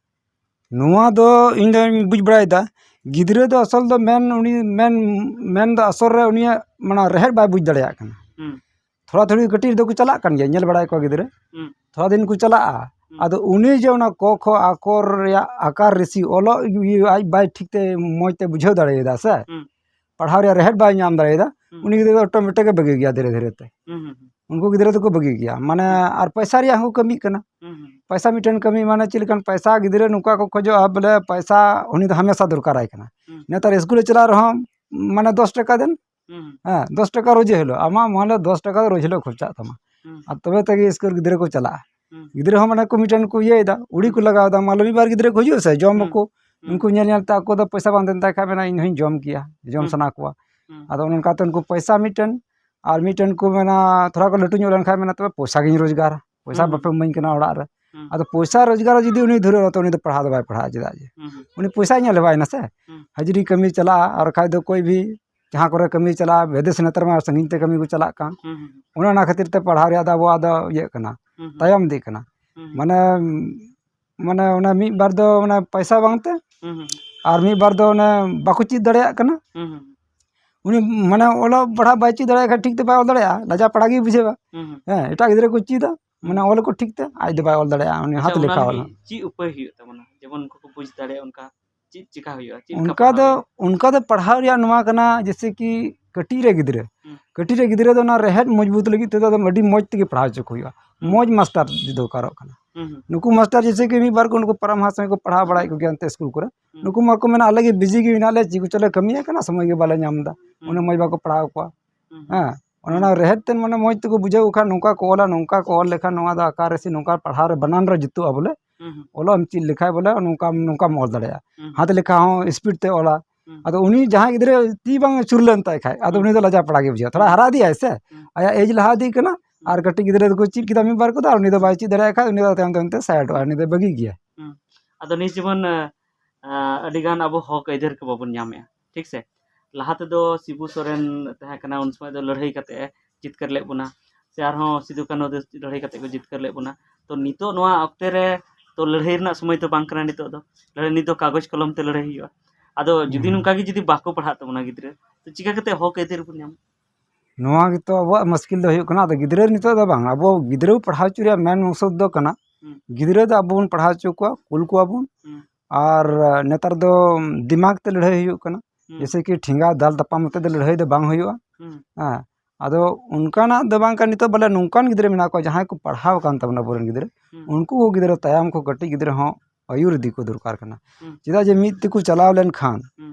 ᱱᱚᱣᱟ ᱫᱚ ᱤᱧ ᱫᱚᱧ ᱵᱩᱡᱽ ᱵᱟᱲᱟᱭᱮᱫᱟ, ᱜᱤᱫᱽᱨᱟᱹ ᱫᱚ ᱟᱥᱚᱞ ᱫᱚ ᱢᱮᱱ, ᱩᱱᱤ ᱢᱮᱱ, ᱢᱮᱱ ᱫᱚ ᱟᱥᱚᱞ ᱨᱮ ᱩᱱᱤᱭᱟᱜ ᱢᱟᱱᱮ ᱨᱮᱦᱮᱫ ᱵᱟᱭ ᱵᱩᱡᱽ ᱫᱟᱲᱮᱭᱟᱜ ᱠᱟᱱᱟ᱾ ᱦᱩᱸ᱾ ᱛᱷᱚᱲᱟ ᱛᱷᱩᱲᱤ ᱠᱟᱹᱴᱤᱡ ᱨᱮᱫᱚ ᱠᱚ ᱪᱟᱞᱟᱜ ᱠᱟᱱ ᱜᱮᱭᱟ, ᱧᱮᱞ ᱵᱟᱲᱟᱭᱮᱫ ᱠᱚᱣᱟ ᱜᱤᱫᱽᱨᱟᱹ᱾ ᱦᱩᱸ᱾ ᱛᱷᱚᱲᱟ ᱫᱤᱱ ᱠᱚ ᱪᱟᱞᱟᱜᱼᱟ, ᱦᱩᱸ᱾ ᱟᱫᱚ ᱩᱱᱤ ᱡᱮ ᱚᱱᱟ ᱠᱚ ᱠᱷᱚ ᱟᱠᱚᱨ ᱨᱮᱭᱟᱜ ᱟᱠᱟᱨ ᱨᱤᱥᱤ ᱚᱞᱚᱜ ᱤᱭᱟᱹ ᱟᱡ ᱵᱟᱭ ᱴᱷᱤᱠ ᱛᱮ ᱢᱚᱡᱽ ᱛᱮ ᱵᱩᱡᱷᱟᱹᱣ ᱫᱟᱲᱮᱭᱟᱫᱟ ᱥᱮ, ᱦᱩᱸ᱾ ᱯᱟᱲᱦᱟᱣ ᱨᱮᱭᱟᱜ ᱨᱮᱦᱮᱫ ᱵᱟᱭ ᱧᱟᱢ ᱫᱟᱲᱮᱭᱟᱫᱟ, ᱦᱩᱸ᱾ ᱩᱱᱤ ᱜᱤᱫᱽᱨᱟᱹ ᱫᱚ automatic ᱮ ᱵᱟᱹᱜᱤ ᱜᱮᱭᱟ ᱫᱷᱤᱨᱮ ᱫᱷᱤᱨᱮ ᱛᱮ᱾ ᱦᱩᱸ, ᱦᱩᱸ, ᱦᱩᱸ᱾ ᱩᱱᱠᱩ ᱜᱤᱫᱽᱨᱟᱹ ᱫᱚᱠᱚ ᱵᱟᱹᱜᱤ ᱜᱮᱭᱟ, ᱢᱟᱱᱮ, ᱦᱩᱸ᱾ ᱟᱨ ᱯᱚᱭᱥᱟ ᱨᱮᱭᱟᱜ ᱦᱚᱸᱠᱚ ᱠᱟᱹᱢᱤᱜ ᱠᱟᱱᱟ᱾ ᱦᱩᱸ, ᱦᱩᱸ᱾ ᱯᱚᱭᱥᱟ ᱢᱤᱫᱴᱮᱱ ᱠᱟᱹᱢᱤ, ᱢᱟᱱᱮ ᱪᱮᱫ ᱞᱮᱠᱟᱱ ᱯᱚᱭᱥᱟ ᱜᱤᱫᱽᱨᱟᱹ ᱱᱚᱝᱠᱟ ᱠᱚ ᱠᱷᱚᱡᱚᱜᱼᱟ, ᱵᱚᱞᱮ ᱯᱚᱭᱥᱟ ᱩᱱᱤ ᱫᱚ ᱦᱟᱢᱮᱥᱟ ᱫᱚᱨᱠᱟᱨᱟᱭ ᱠᱟᱱᱟ᱾ ᱦᱩᱸ᱾ ᱱᱮᱛᱟᱨ ᱥᱠᱩᱞᱮ ᱪᱟᱞᱟᱜ ᱨᱮᱦᱚᱸ, ᱢᱟᱱᱮ, ᱫᱚᱥ ᱴᱟᱠᱟ ᱫᱮᱱ, ᱦᱩᱸ, ᱦᱩᱸ᱾ ᱦᱮᱸ, ᱫᱚᱥ ᱴᱟᱠᱟ ᱨᱳᱡᱽ ᱦᱤᱞᱳᱜ, ᱟᱢᱟᱜ ᱢᱚᱱᱮ ᱫᱚᱥ ᱴᱟᱠᱟ ᱫᱚ ᱨᱳᱡᱽ ᱦᱤᱞᱳᱜ ᱠᱷᱚᱨᱪᱟᱜ ᱛᱟᱢᱟ᱾ ᱦᱩᱸ᱾ ᱟᱨ ᱛᱚᱵᱮ ᱛᱮᱜᱮ ᱥᱠᱩᱞ ᱜᱤᱫᱽᱨᱟᱹ ᱠᱚ ᱪᱟᱞᱟᱜᱼᱟ᱾ ᱦᱩᱸ᱾ ᱜᱤᱫᱽᱨᱟᱹ ᱦᱚᱸ, ᱢᱟᱱᱮ, ᱠᱚ ᱢᱤᱫᱴᱮᱱ ᱠᱚ ᱤᱭᱟᱹᱭᱮᱫᱟ, ᱩᱲᱤ ᱠᱚ ᱦᱩᱸ᱾ ᱞᱟᱜᱟᱣ ᱮᱫᱟ, ᱢᱟᱱᱞᱚ ᱢᱤᱫ ᱵᱟᱨ ᱜᱤᱫᱽᱨᱟᱹ ᱠᱚ ᱦᱤᱡᱩᱜᱼᱟ ᱥᱮ, ᱡᱚᱢ ᱦᱩᱸ᱾ ᱟᱠᱚ, ᱦᱩᱸ᱾ ᱩᱱᱠᱩ ᱧᱮᱞ ᱧᱮᱞ ᱛᱮ ᱟᱠᱚ ᱫᱚ ᱯᱚᱭᱥᱟ ᱵᱟᱝ ᱛᱟᱦᱮᱱ ᱛᱟᱭ ᱠᱷᱟᱡ ᱢᱮᱱᱟ, "ᱤᱧ ᱦᱚᱸᱧ ᱡᱚᱢ ᱠᱮᱭᱟ", ᱡᱚᱢ ᱦᱩᱸ᱾ ᱥᱟᱱᱟ ᱠᱚᱣᱟ᱾ ᱦᱩᱸ᱾ ᱟᱫᱚ ᱚᱱᱮ ᱚᱱᱠᱟᱛᱮ ᱩᱱᱠᱩ ᱯᱚᱭᱥᱟ ᱢᱤᱫᱴᱮᱱ, ᱟᱨ ᱢᱤᱫᱴᱮᱱ ᱠᱚ ᱢᱮᱱᱟ, ᱛᱷᱚᱲᱟ ᱠᱚ ᱞᱟᱹᱴᱩ ᱧᱚᱜ ᱞᱮᱱᱠᱷᱟᱡ ᱢᱮᱱᱟ, "ᱛᱚᱵᱮ ᱯᱚᱭᱥᱟ ᱜᱤᱧ ᱨᱳᱡᱽᱜᱟᱨᱟ, ᱯᱚᱭᱥᱟ ᱦᱩᱸ᱾ ᱵᱟᱯᱮ ᱤᱢᱟᱹᱧ ᱠᱟᱱᱟ ᱚᱲᱟᱜ ᱨᱮ᱾" ᱦᱩᱸ᱾ ᱟᱫᱚ ᱯᱚᱭᱥᱟ ᱨᱳᱡᱽᱜᱟᱨ ᱡᱩᱫᱤ ᱩᱱᱤ ᱫᱷᱩᱨᱟᱹᱣ ᱛᱚ ᱩᱱᱤ ᱫᱚ ᱯᱟᱲᱦᱟᱣ ᱫᱚ ᱵᱟᱭ ᱯᱟᱲᱦᱟᱜᱼᱟ, ᱪᱮᱫᱟᱜ ᱡᱮ? ᱦᱩᱸ, ᱦᱩᱸ᱾ ᱩᱱᱤ ᱯᱚᱭᱥᱟᱭ ᱧᱮᱞ ᱦᱮᱣᱟᱭᱮᱱᱟ ᱥᱮ, ᱦᱩᱸ᱾ ᱦᱟᱡᱽᱨᱤ ᱠᱟᱹᱢᱤ ᱪᱟᱞᱟᱜᱼᱟ, ᱟᱨ ᱵᱟᱠᱷᱟᱡ ᱫᱚ ᱠᱚᱭ ᱵᱷᱤ ᱡᱟᱦᱟᱸ ᱠᱚᱨᱮ ᱠᱟᱹᱢᱤ ᱪᱟᱞᱟᱜᱼᱟ, ᱵᱤᱫᱮᱥ ᱱᱮᱛᱟᱨ ᱢᱟ ᱥᱟᱺᱜᱤᱧ ᱛᱮ ᱠᱟᱹᱢᱤ ᱠᱚ ᱪᱟᱞᱟᱜ ᱠᱟᱱ᱾ ᱦᱩᱸ, ᱦᱩᱸ, ᱦᱩᱸ᱾ ᱚᱱᱮ ᱚᱱᱟ ᱠᱷᱟᱹᱛᱤᱨ ᱛᱮ ᱯᱟᱲᱦᱟᱣ ᱨᱮᱭᱟᱜ ᱫᱚ ᱟᱵᱚᱣᱟᱜ ᱫᱚ ᱤᱭᱟᱹᱜ ᱠᱟᱱᱟ, ᱦᱩᱸ, ᱦᱩᱸ᱾ ᱛᱟᱭᱚᱢ ᱤᱫᱤᱜ ᱠᱟᱱᱟ᱾ ᱦᱩᱸ, ᱦᱩᱸ᱾ ᱢᱟᱱᱮ, ᱢᱟᱱᱮ ᱚᱱᱟ ᱢᱤᱫ ᱵᱟᱨ ᱫᱚ ᱚᱱᱟ ᱯᱚᱭᱥᱟ ᱵᱟᱝᱛᱮ, ᱦᱩᱸ, ᱦᱩᱸ, ᱦᱩᱸ᱾ ᱟᱨ ᱢᱤᱫ ᱵᱟᱨ ᱫᱚ ᱚᱱᱮ ᱵᱟᱠᱚ ᱪᱮᱫ ᱫᱟᱲᱮᱭᱟᱜ ᱠᱟᱱᱟ᱾ ᱦᱩᱸ, ᱦᱩᱸ, ᱦᱩᱸ᱾ ᱩᱱᱤ, ᱢᱟᱱᱮ, ᱚᱞᱚᱜ ᱯᱟᱲᱦᱟᱜ ᱵᱟᱭ ᱪᱮᱫ ᱫᱟᱲᱮᱭᱟᱜ ᱠᱷᱟᱱ ᱴᱷᱤᱠ ᱛᱮ ᱵᱟᱭ ᱚᱞ ᱫᱟᱲᱮᱭᱟᱜᱼᱟ, ᱞᱟᱡᱟ ᱯᱟᱲᱟ ᱜᱮᱭ ᱵᱩᱡᱷᱟᱹᱣᱟ᱾ ᱦᱩᱸ, ᱦᱩᱸ᱾ ᱦᱮᱸ, ᱮᱴᱟᱜ ᱜᱤᱫᱽᱨᱟᱹ ᱠᱚ ᱪᱮᱫᱟ, ᱦᱩᱸ᱾ ᱢᱟᱱᱮ, ᱚᱞ ᱠᱚ ᱴᱷᱤᱠ ᱛᱮ, ᱟᱡ ᱫᱚ ᱵᱟᱭ ᱚᱞ ᱫᱟᱲᱮᱭᱟᱜᱼᱟ, ᱩᱱᱤ ᱟᱪᱪᱷᱟ, ᱦᱟᱛ ᱚᱱᱟ ᱞᱮᱠᱷᱟ ᱚᱞ᱾ ᱞᱟᱹᱜᱤᱫ ᱪᱮᱫ ᱩᱯᱟᱹᱭ ᱦᱩᱭᱩᱜ ᱛᱟᱵᱚᱱᱟ, ᱡᱮᱢᱚᱱ ᱩᱱᱠᱩ ᱠᱚ ᱵᱩᱡᱽ ᱫᱟᱲᱮᱭᱟᱜᱼᱟ, ᱚᱱᱠᱟ ᱪᱮᱫ ᱪᱮᱠᱟ ᱦᱩᱭᱩᱜᱼᱟ? ᱪᱮᱫ ᱞᱮᱠᱟ ᱚᱱᱠᱟ ᱯᱟᱲᱦᱟᱣ ᱫᱚ, ᱦᱩᱭᱩᱜᱼᱟ? ᱚᱱᱠᱟ ᱫᱚ ᱯᱟᱲᱦᱟᱣ ᱨᱮᱭᱟᱜ ᱱᱚᱣᱟ ᱠᱟᱱᱟ, ᱡᱮᱭᱥᱮ ᱠᱤ ᱠᱟᱹᱴᱤᱡ ᱨᱮ ᱜᱤᱫᱽᱨᱟᱹ, ᱦᱩᱸ᱾ ᱠᱟᱹᱴᱤᱡ ᱨᱮ ᱜᱤᱫᱽᱨᱟᱹ ᱫᱚ ᱚᱱᱟ ᱨᱮᱦᱮᱫ ᱢᱚᱡᱽᱵᱩᱛ ᱞᱟᱹᱜᱤᱫ ᱛᱮᱫᱚ ᱟᱹᱰᱤ ᱢᱚᱡᱽ ᱛᱮᱜᱮ ᱯᱟᱲᱦᱟᱣ ᱦᱚᱪᱚ ᱠᱚ ᱦᱩᱭᱩᱜᱼᱟ᱾ ᱦᱩᱸ᱾ ᱢᱚᱡᱽ ᱢᱟᱥᱴᱟᱨ ᱡᱩᱫᱤ ᱫᱚᱨᱠᱟᱨᱚᱜ ᱠᱟᱱᱟ᱾ ᱦᱩᱸ, ᱦᱩᱸ᱾ ᱱᱩᱠᱩ ᱢᱟᱥᱴᱟᱨ ᱡᱮᱭᱥᱮ ᱠᱤ ᱢᱤᱫ ᱵᱟᱨ ᱠᱚ ᱱᱩᱠᱩ ᱯᱟᱨᱟᱢ ᱦᱟᱥ ᱠᱚ ᱯᱟᱲᱦᱟᱣ ᱵᱟᱲᱟᱭᱮᱫ ᱠᱚᱜᱮᱭᱟ ᱚᱱᱛᱮ ᱥᱠᱩᱞ ᱠᱚᱨᱮ᱾ ᱦᱩᱸ᱾ ᱱᱩᱠᱩ ᱢᱟᱠᱚ ᱢᱮᱱᱟ, "ᱟᱞᱮ ᱜᱮ ᱵᱤᱡᱤ ᱜᱮ ᱢᱮᱱᱟᱜ ᱞᱮᱭᱟ, ᱪᱮᱫ ᱠᱚᱪᱚ ᱞᱮ ᱠᱟᱹᱢᱤᱭᱮᱫ ᱠᱟᱱᱟ, ᱥᱚᱢᱚᱭ ᱜᱮ ᱵᱟᱞᱮ ᱧᱟᱢ ᱮᱫᱟ᱾" ᱦᱩᱸ᱾ ᱩᱱᱟᱹᱜ ᱢᱚᱡᱽ ᱵᱟᱠᱚ ᱯᱟᱲᱦᱟᱣ ᱠᱚᱣᱟ᱾ ᱦᱩᱸ, ᱦᱩᱸ᱾ ᱦᱮᱸ, ᱚᱱᱟ ᱦᱩᱸ᱾ ᱨᱮᱦᱮᱫ ᱛᱮ ᱢᱟᱱᱮ ᱢᱚᱡᱽ ᱛᱮᱠᱚ ᱵᱩᱡᱷᱟᱹᱣ ᱠᱷᱟᱱ, ᱱᱚᱝᱠᱟ ᱠᱚ ᱚᱞᱟ, ᱱᱚᱝᱠᱟ ᱠᱚ ᱚᱞ ᱞᱮᱠᱷᱟᱱ ᱱᱚᱣᱟ ᱫᱚ ᱟᱠᱟᱨ ᱨᱮ ᱥᱮ ᱱᱚᱝᱠᱟ ᱯᱟᱲᱦᱟᱣ ᱨᱮ ᱵᱟᱱᱟᱱ ᱨᱮ ᱡᱩᱛᱩᱜᱼᱟ ᱵᱚᱞᱮ᱾ ᱦᱩᱸ, ᱦᱩᱸ᱾ ᱚᱞᱚᱜ ᱮᱢ ᱪᱮᱫ ᱞᱮᱠᱷᱟᱡ ᱵᱚᱞᱮ ᱱᱚᱝᱠᱟᱢ, ᱱᱚᱝᱠᱟᱢ ᱚᱞ ᱫᱟᱲᱮᱭᱟᱜᱼᱟ᱾ ᱦᱩᱸ, ᱦᱩᱸ᱾ ᱦᱟᱛ ᱞᱮᱠᱷᱟ ᱦᱚᱸ ᱥᱯᱤᱰ ᱛᱮ ᱚᱞᱟ᱾ ᱦᱩᱸ᱾ ᱟᱫᱚ ᱩᱱᱤ ᱡᱟᱦᱟᱸᱭ ᱜᱤᱫᱽᱨᱟᱹ ᱛᱤ ᱵᱟᱝ ᱟᱹᱪᱩᱨ ᱞᱮᱱ ᱛᱟᱭ ᱠᱷᱟᱡ, ᱟᱫᱚ ᱦᱩᱸ᱾ ᱩᱱᱤ ᱫᱚ ᱞᱟᱡᱟ ᱯᱟᱲᱟ ᱜᱮ ᱵᱩᱡᱷᱟᱹᱣᱟ᱾ ᱛᱷᱚᱲᱟ ᱦᱩᱸ᱾ ᱦᱟᱨᱟ ᱤᱫᱤᱜ ᱟᱭ ᱥᱮ, ᱦᱩᱸ᱾ ᱟᱭᱟᱜ age ᱞᱟᱦᱟ ᱤᱫᱤᱜ ᱠᱟᱱᱟ, ᱦᱩᱸ᱾ ᱟᱨ ᱠᱟᱹᱴᱤᱡ ᱜᱤᱫᱽᱨᱟᱹ ᱫᱚᱠᱚ ᱪᱮᱫ ᱠᱮᱫᱟ ᱢᱤᱫ ᱵᱟᱨ ᱠᱚᱫᱚ, ᱟᱨ ᱩᱱᱤ ᱫᱚ ᱵᱟᱭ ᱪᱮᱫ ᱫᱟᱲᱮᱭᱟᱜ ᱠᱷᱟᱡ, ᱩᱱᱤ ᱫᱚ ᱛᱟᱭᱚᱢ ᱛᱟᱭᱚᱢ ᱛᱮ ᱥᱟᱭᱤᱰᱚᱜᱼᱟ, ᱩᱱᱤ ᱫᱚ ᱵᱟᱹᱜᱤ ᱜᱮᱭᱟ᱾ ᱦᱩᱸ᱾ ᱟᱫᱚ ᱱᱤᱭᱟᱹ ᱡᱮᱢᱚᱱ, ᱟᱸ, ᱟᱹᱰᱤ ᱜᱟᱱ ᱟᱵᱚ ᱦᱚᱠ ᱟᱹᱭᱫᱟᱹᱨ ᱠᱚ ᱵᱟᱵᱚᱱ ᱧᱟᱢᱮᱜᱼᱟ, ᱴᱷᱤᱠ ᱥᱮ? ᱞᱟᱦᱟ ᱛᱮᱫᱚ ᱥᱤᱵᱩ ᱥᱚᱨᱮᱱ ᱛᱟᱦᱮᱸ ᱠᱟᱱᱟ, ᱩᱱ ᱥᱚᱢᱚᱭ ᱫᱚ ᱞᱟᱹᱲᱦᱟᱹᱭ ᱠᱟᱛᱮ ᱮ ᱡᱤᱛᱠᱟᱹᱨ ᱞᱮᱫ ᱵᱚᱱᱟ, ᱥᱮ ᱟᱨᱦᱚᱸ ᱥᱤᱫᱩ ᱠᱟᱹᱱᱦᱩ ᱫᱚ ᱞᱟᱹᱲᱦᱟᱹᱭ ᱠᱟᱛᱮ ᱠᱚ ᱡᱤᱛᱠᱟᱹᱨ ᱞᱮᱫ ᱵᱚᱱᱟ᱾ ᱛᱚ ᱱᱤᱛᱚᱜ ᱱᱚᱣᱟ ᱚᱠᱛᱮ ᱨᱮ ᱛᱚ ᱞᱟᱹᱲᱦᱟᱹᱭ ᱨᱮᱱᱟᱜ ᱥᱚᱢᱚᱭ ᱫᱚ ᱵᱟᱝ ᱠᱟᱱᱟ ᱱᱤᱛᱚᱜ ᱫᱚ᱾ ᱞᱟᱹᱲᱦᱟᱹᱭ, ᱱᱤᱛ ᱫᱚ ᱠᱟᱜᱚᱡᱽ ᱠᱚᱞᱚᱢ ᱛᱮ ᱞᱟᱹᱲᱦᱟᱹᱭ ᱦᱩᱭᱩᱜᱼᱟ᱾ ᱟᱫᱚ ᱡᱩᱫᱤ ᱦᱩᱸ᱾ ᱱᱚᱝᱠᱟ ᱜᱮ ᱡᱩᱫᱤ ᱵᱟᱠᱚ ᱯᱟᱲᱦᱟᱜ ᱛᱟᱵᱚᱱᱟ ᱜᱤᱫᱽᱨᱟᱹ, ᱛᱚ ᱪᱤᱠᱟ ᱠᱟᱛᱮ ᱦᱚᱠ ᱟᱹᱭᱫᱟᱹᱨ ᱵᱚᱱ ᱧᱟᱢᱟ? ᱱᱚᱣᱟ ᱜᱮᱛᱚ ᱟᱵᱚᱣᱟᱜ ᱢᱩᱥᱠᱤᱞ ᱫᱚ ᱦᱩᱭᱩᱜ ᱠᱟᱱᱟ᱾ ᱟᱫᱚ ᱜᱤᱫᱽᱨᱟᱹ ᱱᱤᱛᱚᱜ ᱫᱚ ᱵᱟᱝ, ᱟᱵᱚ ᱜᱤᱫᱽᱨᱟᱹ ᱯᱟᱲᱦᱟᱣ ᱦᱚᱪᱚ ᱨᱮᱭᱟᱜ ᱢᱮᱱ ᱢᱚᱠᱥᱚᱫ ᱫᱚ ᱠᱟᱱᱟ, ᱦᱩᱸ᱾ ᱜᱤᱫᱽᱨᱟᱹ ᱫᱚ ᱟᱵᱚ ᱵᱚᱱ ᱯᱟᱲᱦᱟᱣ ᱦᱚᱪᱚ ᱠᱚᱣᱟ, ᱠᱩᱞ ᱠᱚᱣᱟ ᱵᱚᱱ᱾ ᱦᱩᱸ᱾ ᱟᱨ ᱱᱮᱛᱟᱨ ᱫᱚ ᱫᱤᱢᱟᱜᱽ ᱛᱮ ᱞᱟᱹᱲᱦᱟᱹᱭ ᱦᱩᱭᱩᱜ ᱠᱟᱱᱟ᱾ ᱦᱩᱸ᱾ ᱡᱮᱭᱥᱮ ᱠᱤ ᱴᱷᱮᱸᱜᱟ ᱫᱟᱞ ᱛᱟᱯᱟᱢ ᱠᱟᱛᱮ ᱫᱚ ᱞᱟᱹᱲᱦᱟᱹᱭ ᱫᱚ ᱵᱟᱝ ᱦᱩᱭᱩᱜᱼᱟ᱾ ᱦᱩᱸ᱾ ᱦᱮᱸ, ᱟᱫᱚ ᱚᱱᱠᱟᱱᱟᱜ ᱫᱚ ᱵᱟᱝ ᱠᱟᱱᱟ, ᱱᱤᱛᱚᱜ ᱵᱚᱞᱮ ᱱᱚᱝᱠᱟᱱ ᱜᱤᱫᱽᱨᱟᱹ ᱢᱮᱱᱟᱜ ᱠᱚᱣᱟ ᱡᱟᱦᱟᱸᱭ ᱠᱚ ᱯᱟᱲᱦᱟᱣ ᱟᱠᱟᱱ ᱛᱟᱵᱚᱱᱟ ᱟᱵᱚᱨᱮᱱ ᱜᱤᱫᱽᱨᱟᱹ, ᱦᱩᱸ᱾ ᱩᱱᱠᱩ ᱠᱚ ᱜᱤᱫᱽᱨᱟᱹ ᱛᱟᱭᱚᱢ ᱠᱚ ᱠᱟᱹᱴᱤᱡ ᱜᱤᱫᱽᱨᱟᱹ ᱦᱚᱸ ᱟᱹᱭᱩᱨ ᱤᱫᱤ ᱠᱚ ᱫᱚᱨᱠᱟᱨ ᱠᱟᱱᱟ᱾ ᱦᱩᱸ᱾ ᱪᱮᱫᱟᱜ ᱡᱮ ᱢᱤᱫ ᱛᱮᱠᱚ ᱪᱟᱞᱟᱣ ᱞᱮᱱᱠᱷᱟᱱ ᱦᱩᱸ᱾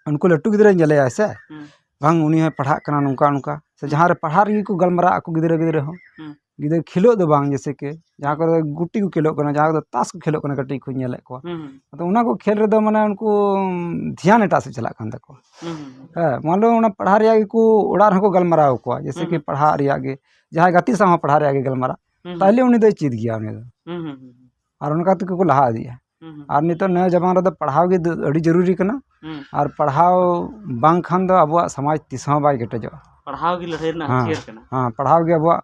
ᱩᱱᱠᱩ ᱞᱟᱹᱴᱩ ᱜᱤᱫᱽᱨᱟᱹᱭ ᱧᱮᱞᱮᱭᱟ ᱥᱮ, ᱦᱩᱸ᱾ ᱵᱟᱝ ᱩᱱᱤ ᱦᱚᱸᱭ ᱯᱟᱲᱦᱟᱜ ᱠᱟᱱᱟ ᱱᱚᱝᱠᱟ ᱱᱚᱝᱠᱟ, ᱥᱮ ᱦᱩᱸ᱾ ᱡᱟᱦᱟᱸ ᱨᱮ ᱯᱟᱲᱦᱟᱜ ᱨᱮᱜᱮ ᱠᱚ ᱜᱟᱞᱢᱟᱨᱟᱜ ᱟᱠᱚ ᱜᱤᱫᱽᱨᱟᱹ ᱜᱤᱫᱽᱨᱟᱹ ᱦᱚᱸ᱾ ᱦᱩᱸ᱾ ᱜᱤᱫᱽᱨᱟᱹ ᱠᱷᱮᱞᱳᱜ ᱫᱚ ᱵᱟᱝ, ᱡᱮᱭᱥᱮ ᱠᱤ ᱡᱟᱦᱟᱸ ᱦᱩᱸ᱾ ᱠᱚᱨᱮ ᱜᱩᱴᱤ ᱠᱚ ᱠᱷᱮᱞᱳᱜ ᱠᱟᱱᱟ, ᱡᱟᱦᱟᱸ ᱠᱚᱫᱚ ᱛᱟᱥ ᱠᱚ ᱠᱷᱮᱞᱳᱜ ᱠᱟᱱᱟ ᱠᱟᱹᱴᱤᱡ ᱠᱷᱚᱱ ᱧᱮᱞᱮᱫ ᱠᱚᱣᱟ᱾ ᱦᱩᱸ, ᱦᱩᱸ᱾ ᱟᱫᱚ ᱚᱱᱟ ᱠᱚ ᱠᱷᱮᱞ ᱨᱮᱫᱚ ᱢᱟᱱᱮ ᱩᱱᱠᱩ ᱫᱷᱮᱭᱟᱱ ᱮᱴᱟᱜ ᱥᱮᱫ ᱪᱟᱞᱟᱜ ᱠᱟᱱ ᱛᱟᱠᱚᱣᱟ᱾ ᱦᱩᱸ, ᱦᱩᱸ, ᱦᱩᱸ᱾ ᱦᱮᱸ, ᱢᱟᱱ ᱞᱚ ᱚᱱᱟ ᱯᱟᱲᱦᱟᱣ ᱨᱮᱭᱟᱜ ᱜᱮᱠᱚ ᱚᱲᱟᱜ ᱨᱮᱦᱚᱸ ᱠᱚ ᱜᱟᱞᱢᱟᱨᱟᱣ ᱟᱠᱚᱣᱟ, ᱡᱮᱭᱥᱮ ᱦᱩᱸ, ᱠᱤ ᱦᱩᱸ᱾ ᱯᱟᱲᱦᱟᱜ ᱨᱮᱭᱟᱜ ᱜᱮ, ᱡᱟᱦᱟᱸᱭ ᱜᱟᱛᱮ ᱥᱟᱶ ᱦᱚᱸ ᱯᱟᱲᱦᱟᱣ ᱨᱮᱭᱟᱜ ᱜᱮ ᱜᱟᱞᱢᱟᱨᱟᱜ, ᱦᱩᱸ, ᱦᱩᱸ᱾ ᱛᱟᱦᱞᱮ ᱩᱱᱤ ᱫᱚᱭ ᱪᱮᱫ ᱜᱮᱭᱟ ᱩᱱᱤ ᱫᱚ᱾ ᱦᱩᱸ, ᱦᱩᱸ, ᱦᱩᱸ, ᱦᱩᱸ᱾ ᱟᱨ ᱚᱱᱠᱟ ᱛᱮᱜᱮ ᱠᱚ ᱞᱟᱦᱟ ᱤᱫᱤᱜᱼᱟ᱾ ᱦᱩᱸ, ᱦᱩᱸ᱾ ᱟᱨ ᱱᱤᱛᱚᱜ ᱱᱤᱭᱟᱹ ᱡᱟᱢᱟᱱᱟ ᱨᱮᱫᱚ ᱯᱟᱲᱦᱟᱣ ᱜᱮ ᱫᱚ ᱟᱹᱰᱤ ᱡᱟᱹᱨᱩᱨᱤ ᱠᱟᱱᱟ᱾ ᱦᱩᱸ᱾ ᱟᱨ ᱯᱟᱲᱦᱟᱣ ᱵᱟᱝᱠᱷᱟᱱ ᱫᱚ ᱟᱵᱚᱣᱟᱜ ᱥᱚᱢᱟᱡᱽ ᱛᱤᱥ ᱦᱚᱸ ᱵᱟᱭ ᱠᱮᱴᱮᱡᱚᱜᱼᱟ᱾ ᱯᱟᱲᱦᱟᱣ ᱜᱮ ᱞᱟᱹᱲᱦᱟᱹᱭ ᱨᱮᱱᱟᱜ ᱦᱮᱸ, ᱦᱟᱹᱛᱭᱟᱹᱨ ᱠᱟᱱᱟ᱾ ᱦᱮᱸ, ᱯᱟᱲᱦᱟᱣ ᱜᱮ ᱟᱵᱚᱣᱟᱜ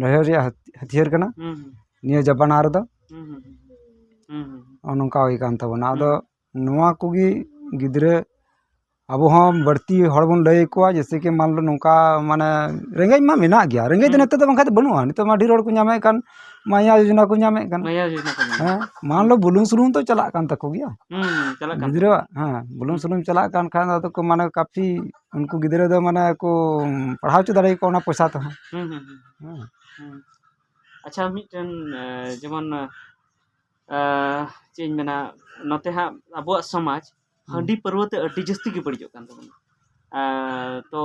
ᱞᱟᱹᱲᱦᱟᱹᱭ ᱨᱮᱭᱟᱜ ᱦᱟᱹᱛ-, ᱦᱟᱹᱛᱭᱟᱹᱨ ᱠᱟᱱᱟ ᱦᱩᱸ, ᱦᱩᱸ᱾ ᱱᱤᱭᱟᱹ ᱡᱟᱢᱟᱱᱟ ᱨᱮᱫᱚ᱾ ᱦᱩᱸ, ᱦᱩᱸ, ᱦᱩᱸ᱾ ᱦᱩᱸ, ᱦᱩᱸ, ᱦᱩᱸ᱾ ᱱᱚᱜᱼᱚ ᱱᱚᱝᱠᱟ ᱦᱩᱭ ᱠᱟᱱ ᱛᱟᱵᱚᱱᱟ᱾ ᱦᱩᱸ᱾ ᱟᱫᱚ ᱱᱚᱣᱟ ᱠᱚᱜᱮ ᱜᱤᱫᱽᱨᱟᱹ ᱟᱵᱚ ᱦᱚᱸ ᱵᱟᱹᱲᱛᱤ ᱦᱚᱲ ᱵᱚᱱ ᱞᱟᱹᱭ ᱟᱠᱚᱣᱟ, ᱡᱮᱭᱥᱮ ᱠᱤ ᱢᱟᱱ ᱞᱚ ᱱᱚᱝᱠᱟ, ᱢᱟᱱᱮ, ᱨᱮᱸᱜᱮᱡ ᱢᱟ ᱢᱮᱱᱟᱜ ᱜᱮᱭᱟ, ᱨᱮᱸᱜᱮᱡ ᱫᱚ ᱦᱩᱸ᱾ ᱱᱤᱛᱚᱜ ᱫᱚ ᱵᱟᱝᱠᱷᱟᱱ ᱫᱚ ᱵᱟᱹᱱᱩᱜᱼᱟ᱾ ᱱᱤᱛᱚᱜ ᱢᱟ ᱰᱷᱮᱨ ᱦᱚᱲ ᱠᱚ ᱧᱟᱢᱮᱫ ᱠᱟᱱ, ᱢᱟᱭᱟ ᱡᱳᱡᱚᱱᱟ ᱠᱚ ᱧᱟᱢᱮᱫ ᱠᱟᱱ᱾ ᱢᱟᱭᱟ ᱡᱳᱡᱚᱱᱟ ᱠᱚ ᱧᱟᱢᱮᱫ ᱢᱟᱱ ᱠᱟᱱ᱾ ᱞᱚ ᱵᱩᱞᱩᱝ ᱥᱩᱱᱩᱢ ᱛᱚ ᱪᱟᱞᱟᱜ ᱠᱟᱱ ᱛᱟᱠᱚ ᱜᱮᱭᱟ᱾ ᱦᱩᱸ, ᱦᱩᱸ, ᱪᱟᱞᱟᱜ ᱠᱟᱱ ᱜᱤᱫᱽᱨᱟᱹᱣᱟᱜ, ᱛᱟᱠᱚ᱾ ᱦᱮᱸ, ᱵᱩᱞᱩᱝ ᱦᱩᱸ᱾ ᱥᱩᱱᱩᱢ ᱪᱟᱞᱟᱜ ᱠᱟᱱ ᱠᱷᱟᱱ ᱟᱫᱚ ᱠᱚ, ᱢᱟᱱᱮ, ᱠᱟᱯᱷᱤ ᱩᱱᱠᱩ ᱜᱤᱫᱽᱨᱟᱹ ᱫᱚ, ᱢᱟᱱᱮ, ᱠᱚ ᱯᱟᱲᱦᱟᱣ ᱦᱚᱪᱚ ᱫᱟᱲᱮᱭᱟᱠᱚᱣᱟ ᱚᱱᱟ ᱯᱚᱭᱥᱟ ᱛᱮᱦᱚᱸ᱾ ᱦᱩᱸ, ᱦᱩᱸ, ᱦᱩᱸ᱾ ᱦᱮᱸ᱾ ᱦᱩᱸ᱾ ᱟᱪᱪᱷᱟ, ᱢᱤᱫᱴᱮᱱ, ᱮ, ᱡᱮᱢᱚᱱ, ᱮ, ᱪᱮᱫ ᱤᱧ ᱢᱮᱱᱟ, ᱱᱚᱛᱮ ᱦᱟᱸᱜ ᱟᱵᱚᱣᱟᱜ ᱥᱚᱢᱟᱡᱽ ᱦᱩᱸ᱾ ᱦᱟᱺᱰᱤ ᱯᱟᱹᱨᱣᱟᱹ ᱛᱮ ᱟᱹᱰᱤ ᱡᱟᱹᱥᱛᱤ ᱜᱮ ᱵᱟᱹᱲᱤᱡᱚᱜ ᱠᱟᱱ ᱛᱟᱵᱚᱱᱟ᱾ ᱮ, ᱛᱚ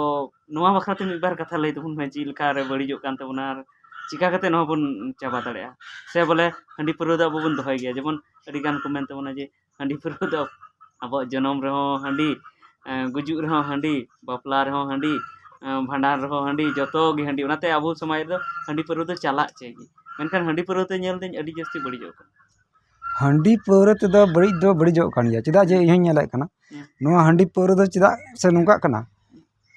ᱱᱚᱣᱟ ᱵᱟᱠᱷᱨᱟ ᱛᱮ ᱢᱤᱫ ᱵᱟᱨ ᱠᱟᱛᱷᱟ ᱞᱟᱹᱭ ᱛᱟᱵᱚᱱ ᱢᱮ, ᱪᱮᱫ ᱞᱮᱠᱟ ᱨᱮ ᱵᱟᱹᱲᱤᱡᱚᱜ ᱠᱟᱱ ᱛᱟᱵᱚᱱᱟ ᱟᱨ ᱪᱤᱠᱟ ᱠᱟᱛᱮ ᱱᱚᱣᱟ ᱵᱚᱱ ᱪᱟᱵᱟ ᱫᱟᱲᱮᱭᱟᱜᱼᱟ? ᱥᱮ ᱵᱚᱞᱮ ᱦᱟᱺᱰᱤ ᱯᱟᱹᱨᱣᱟᱹ ᱫᱚ ᱟᱵᱚ ᱵᱚᱱ ᱫᱚᱦᱚᱭ ᱜᱮᱭᱟ? ᱡᱮᱢᱚᱱ ᱟᱹᱰᱤ ᱜᱟᱱ ᱠᱚ ᱢᱮᱱ ᱛᱟᱵᱚᱱᱟ ᱡᱮ ᱦᱟᱺᱰᱤ ᱯᱟᱹᱨᱣᱟᱹ ᱫᱚ ᱟᱵᱚᱣᱟᱜ ᱡᱚᱱᱚᱢ ᱨᱮᱦᱚᱸ ᱦᱟᱺᱰᱤ, ᱮᱸ, ᱜᱩᱡᱩᱜ ᱨᱮᱦᱚᱸ ᱦᱟᱺᱰᱤ, ᱵᱟᱯᱞᱟ ᱨᱮᱦᱚᱸ ᱦᱟᱺᱰᱤ, ᱮᱸ, ᱵᱷᱟᱸᱰᱟᱱ ᱨᱮᱦᱚᱸ ᱦᱟᱺᱰᱤ, ᱡᱚᱛᱚ ᱜᱮ ᱦᱟᱺᱰᱤ᱾ ᱚᱱᱟᱛᱮ ᱟᱵᱚ ᱥᱚᱢᱟᱡᱽ ᱨᱮᱫᱚ ᱦᱟᱺᱰᱤ ᱯᱟᱹᱣᱨᱟᱹ ᱫᱚ ᱪᱟᱞᱟᱜ ᱪᱮᱫ ᱜᱮ᱾ ᱢᱮᱱᱠᱷᱟᱱ ᱦᱟᱺᱰᱤ ᱯᱟᱹᱣᱨᱟᱹ ᱛᱮ ᱧᱮᱞ ᱫᱟᱹᱧ ᱟᱹᱰᱤ ᱡᱟᱹᱥᱛᱤ ᱵᱟᱹᱲᱤᱡᱚᱜ ᱠᱟᱱᱟ᱾ ᱦᱟᱺᱰᱤ ᱯᱟᱹᱣᱨᱟᱹ ᱛᱮᱫᱚ ᱵᱟᱹᱲᱤᱡ ᱫᱚ ᱵᱟᱹᱲᱤᱡᱚᱜ ᱠᱟᱱ ᱜᱮᱭᱟ᱾ ᱪᱮᱫᱟᱜ ᱡᱮ ᱤᱧ ᱦᱚᱧ ᱧᱮᱞᱮᱫ ᱠᱟᱱᱟ, ᱦᱩᱸ᱾ ᱱᱚᱣᱟ ᱦᱟᱺᱰᱤ ᱯᱟᱹᱣᱨᱟᱹ ᱫᱚ ᱪᱮᱫᱟᱜ ᱥᱮ ᱱᱚᱝᱠᱟᱜ ᱠᱟᱱᱟ?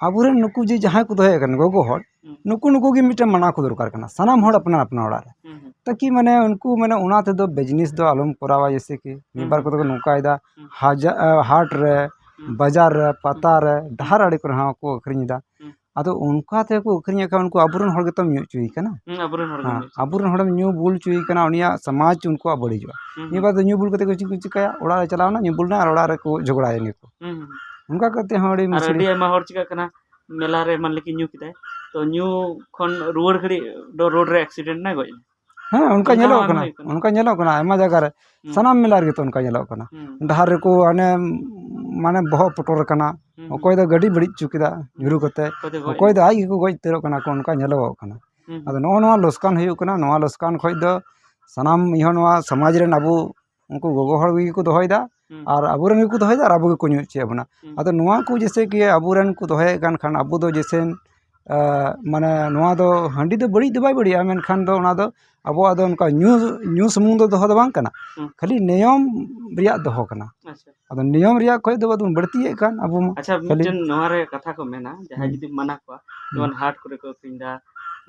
ᱟᱵᱚᱨᱮᱱ ᱱᱩᱠᱩ ᱡᱮ ᱡᱟᱦᱟᱸᱭ ᱠᱚ ᱫᱚᱦᱚᱭᱮᱫ ᱠᱟᱱᱟ ᱜᱚᱜᱚ ᱦᱚᱲ, ᱦᱩᱸ᱾ ᱱᱩᱠᱩ, ᱱᱩᱠᱩ ᱜᱮ ᱢᱤᱫᱴᱮᱱ ᱢᱟᱱᱟ ᱠᱚ ᱫᱚᱨᱠᱟᱨ ᱠᱟᱱᱟ, ᱥᱟᱱᱟᱢ ᱦᱚᱲ ᱟᱯᱱᱟᱨ ᱟᱯᱱᱟᱨ ᱚᱲᱟᱜ ᱨᱮ᱾ ᱦᱩᱸ, ᱦᱩᱸ᱾ ᱛᱟᱠᱤ ᱢᱟᱱᱮ ᱩᱱᱠᱩ ᱢᱟᱱᱮ ᱚᱱᱟ ᱛᱮᱫᱚ business ᱫᱚ ᱟᱞᱚᱢ ᱠᱚᱨᱟᱣᱟ, ᱡᱮᱭᱥᱮ ᱠᱤ ᱢᱤᱫ ᱦᱩᱸ, ᱵᱟᱨ ᱦᱩᱸ᱾ ᱠᱚᱫᱚ ᱠᱚ ᱱᱚᱝᱠᱟᱭᱮᱫᱟ, ᱦᱩᱸ᱾ ᱦᱟᱡᱟ-, ᱟ, ᱦᱟᱴ ᱨᱮ, ᱦᱩᱸ᱾ ᱵᱟᱡᱟᱨ ᱨᱮ, ᱦᱩᱸ᱾ ᱯᱟᱛᱟ ᱨᱮ, ᱦᱩᱸ᱾ ᱰᱟᱦᱟᱨ ᱟᱲᱮ ᱠᱚᱨᱮ ᱦᱚᱸ ᱠᱚ ᱟᱹᱠᱷᱨᱤᱧ ᱮᱫᱟ᱾ ᱦᱩᱸ᱾ ᱟᱫᱚ ᱚᱱᱠᱟ ᱛᱮᱠᱚ ᱟᱹᱠᱷᱨᱤᱧᱮᱫ ᱠᱷᱟᱱ ᱩᱱᱠᱩ ᱟᱵᱚᱨᱮᱱ ᱦᱚᱲ ᱜᱮᱛᱚᱢ ᱧᱩ ᱦᱚᱪᱚᱭᱮ ᱠᱟᱱᱟ᱾ ᱦᱩᱸ, ᱟᱵᱚᱨᱮᱱ ᱦᱚᱲ ᱜᱮ ᱦᱮᱸ, ᱧᱩ ᱦᱚᱪᱚᱭᱮᱫ ᱟᱵᱚᱨᱮᱱ ᱦᱚᱲᱮᱢ ᱧᱩ ᱵᱩᱞ ᱦᱚᱪᱚᱭᱮ ᱠᱟᱱᱟ, ᱩᱱᱤᱭᱟᱜ ᱥᱚᱢᱟᱡᱽ ᱩᱱᱠᱩᱣᱟᱜ ᱵᱟᱹᱲᱤᱡᱚᱜᱼᱟ᱾ ᱦᱩᱸ, ᱱᱤᱭᱟᱹ ᱦᱩᱸ᱾ ᱵᱟᱨ ᱫᱚ ᱧᱩ ᱵᱩᱞ ᱠᱟᱛᱮ ᱠᱚ ᱪᱮᱫ ᱠᱚ ᱪᱤᱠᱟᱹᱭᱟ? ᱚᱲᱟᱜ ᱨᱮ ᱪᱟᱞᱟᱣ ᱮᱱᱟ, ᱧᱩ ᱵᱩᱞ ᱮᱱᱟ ᱟᱨ ᱚᱲᱟᱜ ᱨᱮᱠᱚ ᱡᱷᱚᱜᱽᱲᱟᱭᱮᱱ ᱜᱮᱠᱚ᱾ ᱦᱩᱸ, ᱦᱩᱸ᱾ ᱚᱱᱠᱟ ᱠᱟᱛᱮ ᱦᱚᱸ ᱟᱹᱰᱤ ᱟᱨ ᱢᱩᱥᱠᱤᱞ᱾ ᱟᱹᱰᱤ ᱟᱭᱢᱟ ᱦᱚᱲ ᱪᱤᱠᱟᱹᱜ ᱠᱟᱱᱟ, ᱢᱮᱞᱟ ᱨᱮ ᱢᱟᱱ ᱞᱮ ᱠᱤ ᱧᱩ ᱠᱮᱫᱟᱭ, ᱛᱚ ᱧᱩ ᱠᱷᱚᱱ ᱨᱩᱣᱟᱹᱲ ᱜᱷᱟᱹᱲᱤᱡ ᱫᱚ ᱨᱳᱰ ᱨᱮ accident ᱮᱱᱟᱭ, ᱜᱚᱡ ᱮᱱᱟ᱾ ᱦᱮᱸ, ᱚᱱᱠᱟ ᱚᱱᱠᱟ ᱧᱮᱞᱚᱜ ᱦᱚᱸ ᱟᱭᱢᱟ ᱠᱟᱱᱟ, ᱦᱩᱭᱩᱜ ᱠᱟᱱᱟ᱾ ᱚᱱᱠᱟ ᱧᱮᱞᱚᱜ ᱠᱟᱱᱟ, ᱟᱭᱢᱟ ᱡᱟᱭᱜᱟ ᱨᱮ, ᱦᱩᱸ᱾ ᱥᱟᱱᱟᱢ ᱢᱮᱞᱟ ᱨᱮᱜᱮ ᱛᱚ ᱚᱱᱠᱟ ᱧᱮᱞᱚᱜ ᱠᱟᱱᱟ᱾ ᱦᱩᱸ᱾ ᱰᱟᱦᱟᱨ ᱨᱮᱠᱚ ᱦᱟᱱᱮ, ᱢᱟᱱᱮ ᱵᱚᱦᱚᱜ ᱯᱚᱴᱚᱨ ᱟᱠᱟᱱᱟ, ᱦᱩᱸ, ᱦᱩᱸ᱾ ᱚᱠᱚᱭ ᱫᱚ ᱜᱟᱹᱰᱤ ᱵᱟᱹᱲᱤᱡ ᱦᱚᱪᱚ ᱠᱮᱫᱟ, ᱧᱩᱨᱩ ᱠᱟᱛᱮ, ᱚᱠᱚᱭ ᱫᱚ ᱜᱚᱡ ᱚᱠᱚᱭ ᱫᱚ ᱮᱱᱟ᱾ ᱟᱡ ᱜᱮᱠᱚ ᱜᱚᱡ ᱩᱛᱟᱹᱨᱚᱜ ᱠᱟᱱᱟ ᱠᱚ, ᱚᱱᱠᱟ ᱧᱮᱞᱚᱜᱚᱜ ᱠᱟᱱᱟ᱾ ᱦᱩᱸ, ᱦᱩᱸ᱾ ᱟᱫᱚ ᱱᱚᱜᱼᱚ ᱱᱚᱣᱟ ᱞᱚᱥᱠᱟᱱ ᱦᱩᱭᱩᱜ ᱠᱟᱱᱟ, ᱱᱚᱣᱟ ᱞᱚᱥᱠᱟᱱ ᱠᱷᱚᱡ ᱫᱚ ᱥᱟᱱᱟᱢ ᱤᱧ ᱦᱚᱸ ᱱᱚᱣᱟ ᱥᱚᱢᱟᱡᱽ ᱨᱮᱱ ᱟᱵᱚ ᱩᱱᱠᱩ ᱜᱚᱜᱚ ᱦᱚᱲ ᱜᱮᱠᱚ ᱫᱚᱦᱚᱭᱮᱫᱟ, ᱦᱩᱸ᱾ ᱟᱨ ᱟᱵᱚᱨᱮᱱ ᱜᱮᱠᱚ ᱫᱚᱦᱚᱭᱮᱫᱟ, ᱟᱨ ᱟᱵᱚ ᱜᱮᱠᱚ ᱧᱩ ᱦᱚᱪᱚᱭᱮᱫ ᱵᱚᱱᱟ᱾ ᱦᱩᱸ᱾ ᱟᱫᱚ ᱱᱚᱣᱟ ᱠᱚ ᱡᱮᱭᱥᱮ ᱠᱤ ᱟᱵᱚᱨᱮᱱ ᱠᱚ ᱫᱚᱦᱚᱭᱮᱫ ᱠᱟᱱ ᱠᱷᱟᱱ, ᱟᱵᱚ ᱫᱚ ᱡᱮᱭᱥᱮ, ᱟ, ᱢᱟᱱᱮ ᱱᱚᱣᱟ ᱫᱚ ᱦᱟᱺᱰᱤ ᱫᱚ ᱵᱟᱹᱲᱤᱡ ᱫᱚ ᱵᱟᱭ ᱵᱟᱹᱲᱤᱡᱼᱟ, ᱢᱮᱱᱠᱷᱟᱱ ᱫᱚ ᱚᱱᱟ ᱫᱚ ᱟᱵᱚᱣᱟᱜ ᱫᱚ ᱚᱱᱠᱟ ᱧᱩ, ᱧᱩ ᱥᱩᱢᱩᱝ ᱫᱚ ᱫᱚᱦᱚ ᱫᱚ ᱵᱟᱝ ᱠᱟᱱᱟ, ᱦᱩᱸ᱾ ᱠᱷᱟᱹᱞᱤ ᱱᱤᱭᱚᱢ ᱨᱮᱭᱟᱜ ᱫᱚᱦᱚ ᱠᱟᱱᱟ᱾ ᱟᱪᱪᱷᱟ᱾ ᱟᱫᱚ ᱱᱤᱭᱚᱢ ᱨᱮᱭᱟᱜ ᱠᱷᱚᱡ ᱫᱚ ᱵᱚᱱ ᱵᱟᱹᱲᱛᱤᱭᱮᱫ ᱠᱟᱱ ᱟᱵᱚ ᱢᱟ᱾ ᱟᱪᱪᱷᱟ, ᱠᱷᱟᱹᱞᱤ ᱢᱤᱫᱴᱮᱱ ᱱᱚᱣᱟ ᱨᱮ ᱠᱟᱛᱷᱟ ᱠᱚ ᱢᱮᱱᱟ, ᱡᱟᱦᱟᱸᱭ ᱦᱩᱸ᱾ ᱡᱩᱫᱤ ᱢᱟᱱᱟ ᱠᱚᱣᱟ, ᱦᱩᱸ᱾ ᱡᱮᱢᱚᱱ ᱦᱟᱴ ᱠᱚᱨᱮ ᱠᱚ ᱟᱹᱠᱷᱨᱤᱧ ᱮᱫᱟ,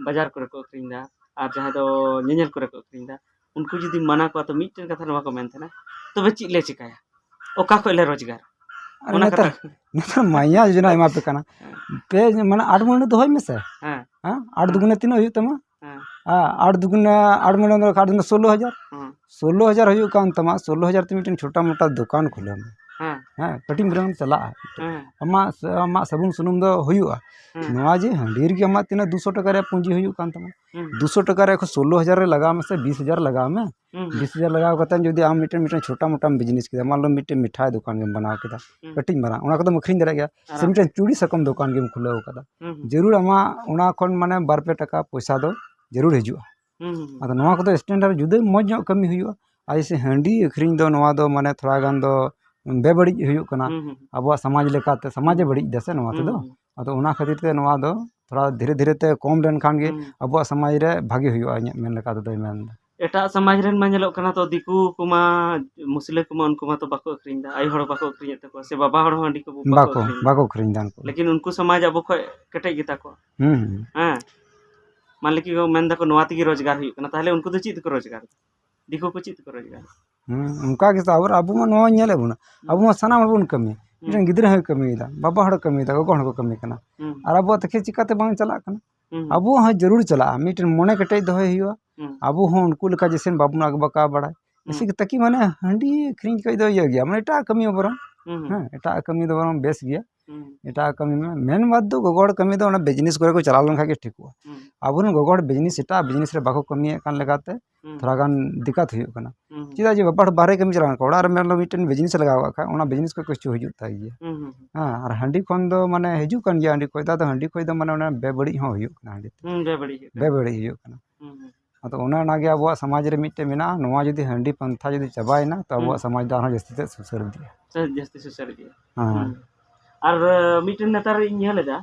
ᱵᱟᱡᱟᱨ ᱠᱚᱨᱮ ᱠᱚ ᱟᱹᱠᱷᱨᱤᱧ ᱮᱫᱟ, ᱟᱨ ᱡᱟᱦᱟᱸᱭ ᱫᱚ ᱧᱮᱧᱮᱞ ᱠᱚᱨᱮ ᱠᱚ ᱟᱹᱠᱷᱨᱤᱧ ᱮᱫᱟ, ᱩᱱᱠᱩ ᱡᱩᱫᱤ ᱢᱟᱱᱟ ᱠᱚᱣᱟ, ᱛᱚ ᱢᱤᱫᱴᱮᱱ ᱠᱟᱛᱷᱟ ᱱᱚᱣᱟ ᱠᱚ ᱢᱮᱱ ᱛᱟᱦᱮᱱᱟ, "ᱛᱚᱵᱮ ᱪᱮᱫ ᱞᱮ ᱪᱤᱠᱟᱹᱭᱟ? ᱚᱠᱟ ᱠᱷᱚᱡ ᱞᱮ ᱨᱳᱡᱽᱜᱟᱨ?" ᱟᱨ ᱚᱱᱟ ᱱᱮᱛᱟᱨ, ᱠᱟᱛᱷᱟ᱾ ᱱᱮᱛᱟᱨ ᱢᱟᱭᱟ ᱡᱳᱡᱚᱱᱟ ᱮᱢᱟ ᱯᱮ ᱠᱟᱱᱟ᱾ ᱦᱮᱸ᱾ ᱯᱮ, ᱢᱟᱱᱮ, ᱟᱴ ᱢᱟᱹᱦᱱᱟᱹ ᱫᱚᱦᱚᱭ ᱢᱮᱥᱮ᱾ ᱦᱮᱸ᱾ ᱦᱮᱸ? ᱟᱴ ᱦᱮᱸ᱾ ᱫᱩᱜᱩᱱᱮ ᱛᱤᱱᱟᱹᱜ ᱦᱩᱭᱩᱜ ᱛᱟᱢᱟ? ᱦᱮᱸ᱾ ᱦᱮᱸ, ᱟᱴ ᱫᱩᱜᱩᱱᱮ, ᱟᱴ ᱢᱟᱹᱦᱱᱟᱹ ᱫᱚ ᱟᱴ ᱫᱩᱜᱩᱱᱮ ᱥᱳᱞᱳ ᱦᱟᱡᱟᱨ᱾ ᱦᱮᱸ᱾ ᱥᱳᱞᱳ ᱦᱟᱡᱟᱨ ᱦᱩᱭᱩᱜ ᱠᱟᱱ ᱛᱟᱢᱟ, ᱥᱳᱞᱳ ᱦᱟᱡᱟᱨ ᱛᱮ ᱢᱤᱫᱴᱮᱱ ᱪᱷᱳᱴᱟ ᱢᱳᱴᱟ ᱫᱚᱠᱟᱱ ᱠᱷᱩᱞᱟᱹᱣ ᱢᱮ᱾ ᱦᱮᱸ᱾ ᱦᱮᱸ, ᱠᱟᱹᱴᱤᱡ ᱢᱟᱨᱟᱝ ᱪᱟᱞᱟᱜᱼᱟ᱾ ᱦᱮᱸ᱾ ᱟᱢᱟᱜ ᱥ-, ᱟᱢᱟᱜ ᱥᱟᱵᱩᱱ ᱥᱩᱱᱩᱢ ᱫᱚ ᱦᱩᱭᱩᱜᱼᱟ᱾ ᱦᱮᱸ᱾ ᱱᱚᱣᱟ ᱡᱮ ᱦᱟᱺᱰᱤ ᱨᱮᱜᱮ ᱟᱢᱟᱜ ᱛᱤᱱᱟᱹᱜ ᱫᱩᱥᱚ ᱴᱟᱠᱟ ᱨᱮᱭᱟᱜ ᱯᱩᱸᱡᱤ ᱦᱩᱭᱩᱜ ᱠᱟᱱ ᱛᱟᱢᱟ, ᱦᱩᱸ᱾ ᱫᱩᱥᱚ ᱴᱟᱠᱟ ᱨᱮ ᱮᱠᱷᱚᱱ ᱥᱳᱞᱳ ᱦᱟᱡᱟᱨ ᱨᱮ ᱞᱟᱜᱟᱣ ᱢᱮ ᱥᱮ ᱵᱤᱥ ᱦᱟᱡᱟᱨ ᱞᱟᱜᱟᱣ ᱢᱮ᱾ ᱦᱩᱸ, ᱦᱩᱸ᱾ ᱵᱤᱥ ᱦᱟᱡᱟᱨ ᱞᱟᱜᱟᱣ ᱠᱟᱛᱮ ᱡᱩᱫᱤ ᱟᱢ ᱢᱤᱫᱴᱮᱱ, ᱢᱤᱫᱴᱮᱱ ᱪᱷᱳᱴᱟ ᱢᱳᱴᱟᱢ business ᱠᱮᱫᱟ, ᱢᱟᱱ ᱞᱚ ᱢᱤᱫᱴᱮᱱ ᱢᱤᱴᱷᱟᱭ ᱫᱚᱠᱟᱱ ᱜᱮᱢ ᱵᱮᱱᱟᱣ ᱠᱮᱫᱟ, ᱦᱩᱸ᱾ ᱠᱟᱹᱴᱤᱡ ᱢᱟᱨᱟᱝ, ᱚᱱᱟ ᱠᱚᱫᱚᱢ ᱟᱹᱠᱷᱨᱤᱧ ᱫᱟᱲᱮᱭᱟᱜ ᱜᱮᱭᱟ᱾ ᱥᱮ ᱟᱨᱟᱢ ᱢᱤᱫᱴᱮᱱ ᱪᱩᱲᱤ ᱥᱟᱠᱚᱢ ᱫᱚᱠᱟᱱ ᱜᱮᱢ ᱠᱷᱩᱞᱟᱹᱣ ᱠᱟᱫᱟ᱾ ᱦᱩᱸ, ᱦᱩᱸ᱾ ᱡᱟᱹᱨᱩᱲ ᱟᱢᱟᱜ ᱚᱱᱟ ᱠᱷᱚᱱ ᱢᱟᱱᱮ ᱵᱟᱨ ᱯᱮ ᱴᱟᱠᱟ ᱯᱚᱭᱥᱟ ᱫᱚ ᱡᱟᱹᱨᱩᱲ ᱦᱤᱡᱩᱜᱼᱟ᱾ ᱦᱩᱸ, ᱦᱩᱸ, ᱦᱩᱸ᱾ ᱟᱫᱚ ᱱᱚᱣᱟ ᱠᱚᱫᱚ standard ᱡᱩᱫᱟᱹ ᱢᱚᱡᱽ ᱧᱚᱜ ᱠᱟᱹᱢᱤ ᱦᱩᱭᱩᱜᱼᱟ᱾ ᱟᱨ ᱡᱮᱭᱥᱮ ᱦᱟᱺᱰᱤ ᱟᱹᱠᱷᱨᱤᱧ ᱫᱚ ᱱᱚᱣᱟ ᱫᱚ ᱢᱟᱱᱮ ᱛᱷᱚᱲᱟ ᱜᱟᱱ ᱫᱚ ᱵᱮᱵᱟᱹᱲᱤᱡ ᱦᱩᱭᱩᱜ ᱠᱟᱱᱟ᱾ ᱦᱩᱸ, ᱦᱩᱸ᱾ ᱟᱵᱚᱣᱟᱜ ᱥᱚᱢᱟᱡᱽ ᱞᱮᱠᱟᱛᱮ, ᱥᱚᱢᱟᱡᱽ ᱮ ᱦᱩᱸ᱾ ᱵᱟᱹᱲᱤᱡ ᱫᱟ ᱥᱮ ᱱᱚᱣᱟ ᱦᱩᱸ, ᱛᱮᱫᱚ᱾ ᱦᱩᱸ᱾ ᱟᱫᱚ ᱚᱱᱟ ᱠᱷᱟᱹᱛᱤᱨ ᱛᱮ ᱱᱚᱣᱟ ᱫᱚ ᱛᱷᱚᱲᱟ ᱫᱷᱤᱨᱮ ᱫᱷᱤᱨᱮ ᱛᱮ ᱠᱚᱢ ᱞᱮᱱᱠᱷᱟᱱ ᱜᱮ ᱦᱩᱸ᱾ ᱟᱵᱚᱣᱟᱜ ᱥᱚᱢᱟᱡᱽ ᱨᱮ ᱵᱷᱟᱜᱮ ᱦᱩᱭᱩᱜᱼᱟ, ᱤᱧᱟᱹᱜ ᱢᱮᱱ ᱞᱮᱠᱟ ᱛᱮᱫᱚᱭ ᱢᱮᱱᱫᱟ᱾ ᱮᱴᱟᱜ ᱥᱚᱢᱟᱡᱽ ᱨᱮᱱ ᱢᱟ ᱧᱮᱞᱚᱜ ᱠᱟᱱᱟ ᱛᱚ, ᱫᱤᱠᱩ ᱠᱚᱢᱟ, ᱢᱩᱥᱞᱟᱹ ᱠᱚᱢᱟ, ᱩᱱᱠᱩ ᱢᱟᱛᱚ ᱵᱟᱠᱚ ᱟᱹᱠᱷᱨᱤᱧ ᱫᱟ, ᱟᱭᱳ ᱦᱚᱲ ᱵᱟᱠᱚ ᱟᱹᱠᱷᱨᱤᱧᱮᱫ ᱛᱟᱠᱚᱣᱟ, ᱥᱮ ᱵᱟᱵᱟ ᱦᱚᱲ ᱦᱚᱸ ᱦᱟᱺᱰᱤ ᱠᱚ ᱵᱟᱠᱚ ᱵᱟᱠᱚ, ᱟᱹᱠᱷᱨᱤᱧ ᱫᱟ᱾ ᱵᱟᱠᱚ ᱟᱹᱠᱷᱨᱤᱧ ᱫᱟ ᱩᱱᱠᱩ᱾ ᱞᱮᱠᱤᱱ ᱩᱱᱠᱩ ᱥᱚᱢᱟᱡᱽ ᱟᱵᱚ ᱠᱷᱚᱡ ᱠᱮᱴᱮᱡ ᱜᱮᱛᱟ ᱠᱚᱣᱟ᱾ ᱦᱩᱸ, ᱦᱩᱸ᱾ ᱦᱮᱸ, ᱢᱟᱱ ᱞᱮ ᱠᱤ ᱠᱚ ᱢᱮᱱ ᱫᱟᱠᱚ, "ᱱᱚᱣᱟ ᱛᱮᱜᱮ ᱨᱳᱡᱽᱜᱟᱨ ᱦᱩᱭᱩᱜ ᱠᱟᱱᱟ", ᱛᱟᱦᱞᱮ ᱩᱱᱠᱩ ᱫᱚ ᱪᱮᱫ ᱛᱮᱠᱚ ᱨᱳᱡᱽᱜᱟᱨ ᱫᱟ? ᱫᱤᱠᱩ ᱠᱚ ᱪᱮᱫ ᱛᱮᱠᱚ ᱨᱳᱡᱽᱜᱟᱨ ᱫᱟ? ᱦᱩᱸ, ᱚᱱᱠᱟ ᱜᱮᱛᱚ ᱟᱵᱚ, ᱟᱵᱚ ᱢᱟ ᱱᱚᱣᱟ ᱧᱮᱞᱮᱫ ᱵᱚᱱᱟ, ᱦᱩᱸ᱾ ᱟᱵᱚ ᱢᱟ ᱥᱟᱱᱟᱢ ᱦᱚᱲ ᱵᱚᱱ ᱠᱟᱹᱢᱤᱭᱟ᱾ ᱦᱩᱸ᱾ ᱢᱤᱫᱴᱮᱱ ᱜᱤᱫᱽᱨᱟᱹ ᱦᱚᱸᱭ ᱠᱟᱹᱢᱤᱭᱮᱫᱟ, ᱵᱟᱵᱟ ᱦᱚᱲ ᱠᱟᱹᱢᱤᱭᱮᱫᱟ, ᱜᱚᱜᱚ ᱦᱚᱲ ᱠᱚ ᱠᱟᱹᱢᱤ ᱠᱟᱱᱟ᱾ ᱦᱩᱸ᱾ ᱟᱨ ᱟᱵᱚᱣᱟᱜ ᱛᱟᱹᱠᱷᱤ ᱪᱤᱠᱟᱛᱮ ᱵᱟᱝ ᱪᱟᱞᱟᱜ ᱠᱟᱱᱟ? ᱦᱩᱸ᱾ ᱟᱵᱚ ᱦᱚᱸ ᱡᱟᱹᱨᱩᱲ ᱪᱟᱞᱟᱜᱼᱟ, ᱢᱤᱫᱴᱮᱱ ᱢᱚᱱᱮ ᱠᱮᱴᱮᱡ ᱫᱚᱦᱚᱭ ᱦᱩᱭᱩᱜᱼᱟ᱾ ᱦᱩᱸ᱾ ᱟᱵᱚ ᱦᱚᱸ ᱩᱱᱠᱩ ᱞᱮᱠᱟ ᱡᱮᱥᱮ ᱵᱟᱵᱚᱱ ᱟᱸᱠ ᱵᱟᱸᱠᱟᱣ ᱵᱟᱲᱟᱭ᱾ ᱦᱩᱸ᱾ ᱡᱮᱥᱮ ᱠᱤ ᱛᱟᱹᱠᱤ ᱢᱟᱱᱮ ᱦᱟᱺᱰᱤ ᱟᱹᱠᱷᱨᱤᱧ ᱠᱷᱚᱡ ᱫᱚ ᱤᱭᱟᱹ ᱜᱮᱭᱟ, ᱢᱟᱱᱮ ᱮᱴᱟᱜ ᱠᱟᱹᱢᱤ ᱦᱚᱸ ᱵᱚᱨᱚᱝ᱾ ᱦᱩᱸ, ᱦᱩᱸ᱾ ᱦᱮᱸ, ᱮᱴᱟᱜ ᱠᱟᱹᱢᱤ ᱫᱚ ᱵᱚᱨᱚᱝ ᱵᱮᱥ ᱜᱮᱭᱟ᱾ ᱦᱩᱸ᱾ ᱮᱴᱟᱜ ᱠᱟᱹᱢᱤ ᱢᱮ-, ᱢᱮᱱ ᱵᱟᱫᱽ ᱫᱚ ᱜᱚᱜᱚ ᱦᱚᱲ ᱠᱟᱹᱢᱤ ᱫᱚ ᱚᱱᱟ business ᱠᱚᱨᱮ ᱠᱚ ᱪᱟᱞᱟᱣ ᱞᱮᱱᱠᱷᱟᱱ ᱜᱮ ᱴᱷᱤᱠᱚᱜᱼᱟ᱾ ᱦᱩᱸ᱾ ᱟᱵᱚᱨᱮᱱ ᱜᱚᱜᱚ ᱦᱚᱲ business, ᱮᱴᱟᱜ business ᱨᱮ ᱵᱟᱠᱚ ᱠᱟᱹᱢᱤᱭᱮᱫ ᱠᱟᱱ ᱞᱮᱠᱟᱛᱮ ᱦᱩᱸ᱾ ᱛᱷᱚᱲᱟ ᱜᱟᱱ ᱫᱤᱠᱠᱟᱛ ᱦᱩᱭᱩᱜ ᱠᱟᱱᱟ᱾ ᱦᱩᱸ᱾ ᱪᱮᱫᱟᱜ ᱡᱮ ᱵᱟᱵᱟ ᱦᱚᱲ ᱵᱟᱦᱨᱮ ᱠᱟᱹᱢᱤ ᱪᱟᱞᱟᱣ ᱠᱟᱱᱟ, ᱚᱲᱟᱜ ᱨᱮ ᱢᱮᱱ ᱞᱚ ᱢᱤᱫᱴᱮᱱ business ᱮ ᱞᱟᱜᱟᱣ ᱠᱟᱜ ᱠᱷᱟᱡ, ᱚᱱᱟ business ᱠᱷᱚᱡ ᱠᱤᱪᱷᱩ ᱦᱤᱡᱩᱜ ᱛᱟᱭ ᱜᱮᱭᱟ᱾ ᱦᱩᱸ, ᱦᱩᱸ, ᱦᱩᱸ᱾ ᱦᱮᱸ, ᱟᱨ ᱦᱟᱺᱰᱤ ᱠᱷᱚᱱ ᱫᱚ ᱢᱟᱱᱮ ᱦᱤᱡᱩᱜ ᱠᱟᱱ ᱜᱮᱭᱟ, ᱦᱟᱺᱰᱤ ᱠᱷᱚᱡ ᱫᱚ, ᱟᱫᱚ ᱦᱟᱺᱰᱤ ᱠᱷᱚᱡ ᱫᱚ ᱢᱟᱱᱮ ᱚᱱᱟ ᱵᱮᱵᱟᱹᱲᱤᱡ ᱦᱚᱸ ᱦᱩᱭᱩᱜ ᱠᱟᱱᱟ, ᱦᱟᱺᱰᱤ ᱛᱮ᱾ ᱦᱩᱸ, ᱵᱮᱵᱟᱹᱲᱤᱡ ᱦᱩᱭᱩᱜ ᱠᱟᱱᱟ᱾ ᱵᱮᱵᱟᱹᱲᱤᱡ ᱦᱩᱭᱩᱜ ᱠᱟᱱᱟ᱾ ᱦᱩᱸ, ᱦᱩᱸ᱾ ᱟᱫᱚ ᱚᱱᱮ ᱚᱱᱟᱜᱮ ᱟᱵᱚᱣᱟᱜ ᱥᱚᱢᱟᱡᱽ ᱨᱮ ᱢᱤᱫᱴᱮᱡ ᱢᱮᱱᱟᱜᱼᱟ, ᱱᱚᱣᱟ ᱡᱩᱫᱤ ᱦᱟᱺᱰᱤ ᱯᱟᱱᱛᱷᱟ ᱡᱩᱫᱤ ᱪᱟᱵᱟᱭᱮᱱᱟ, ᱛᱚ ᱦᱩᱸ᱾ ᱟᱵᱚᱣᱟᱜ ᱥᱚᱢᱟᱡᱽ ᱫᱚ ᱟᱨᱦᱚᱸ ᱡᱟᱹᱥᱛᱤ ᱛᱮ ᱥᱩᱥᱟᱹᱨ ᱤᱫᱤᱜᱼᱟ᱾ ᱥᱮ ᱡᱟᱹᱥᱛᱤ ᱥᱩᱥᱟᱹᱨ ᱤᱫᱤᱜᱼᱟ᱾ ᱦᱮᱸ᱾ ᱦᱩᱸ᱾ ᱟᱨ, ᱟᱹ, ᱢᱤᱫᱴᱮᱱ ᱱᱮᱛᱟᱨ ᱤᱧ ᱧᱮᱞ ᱮᱫᱟ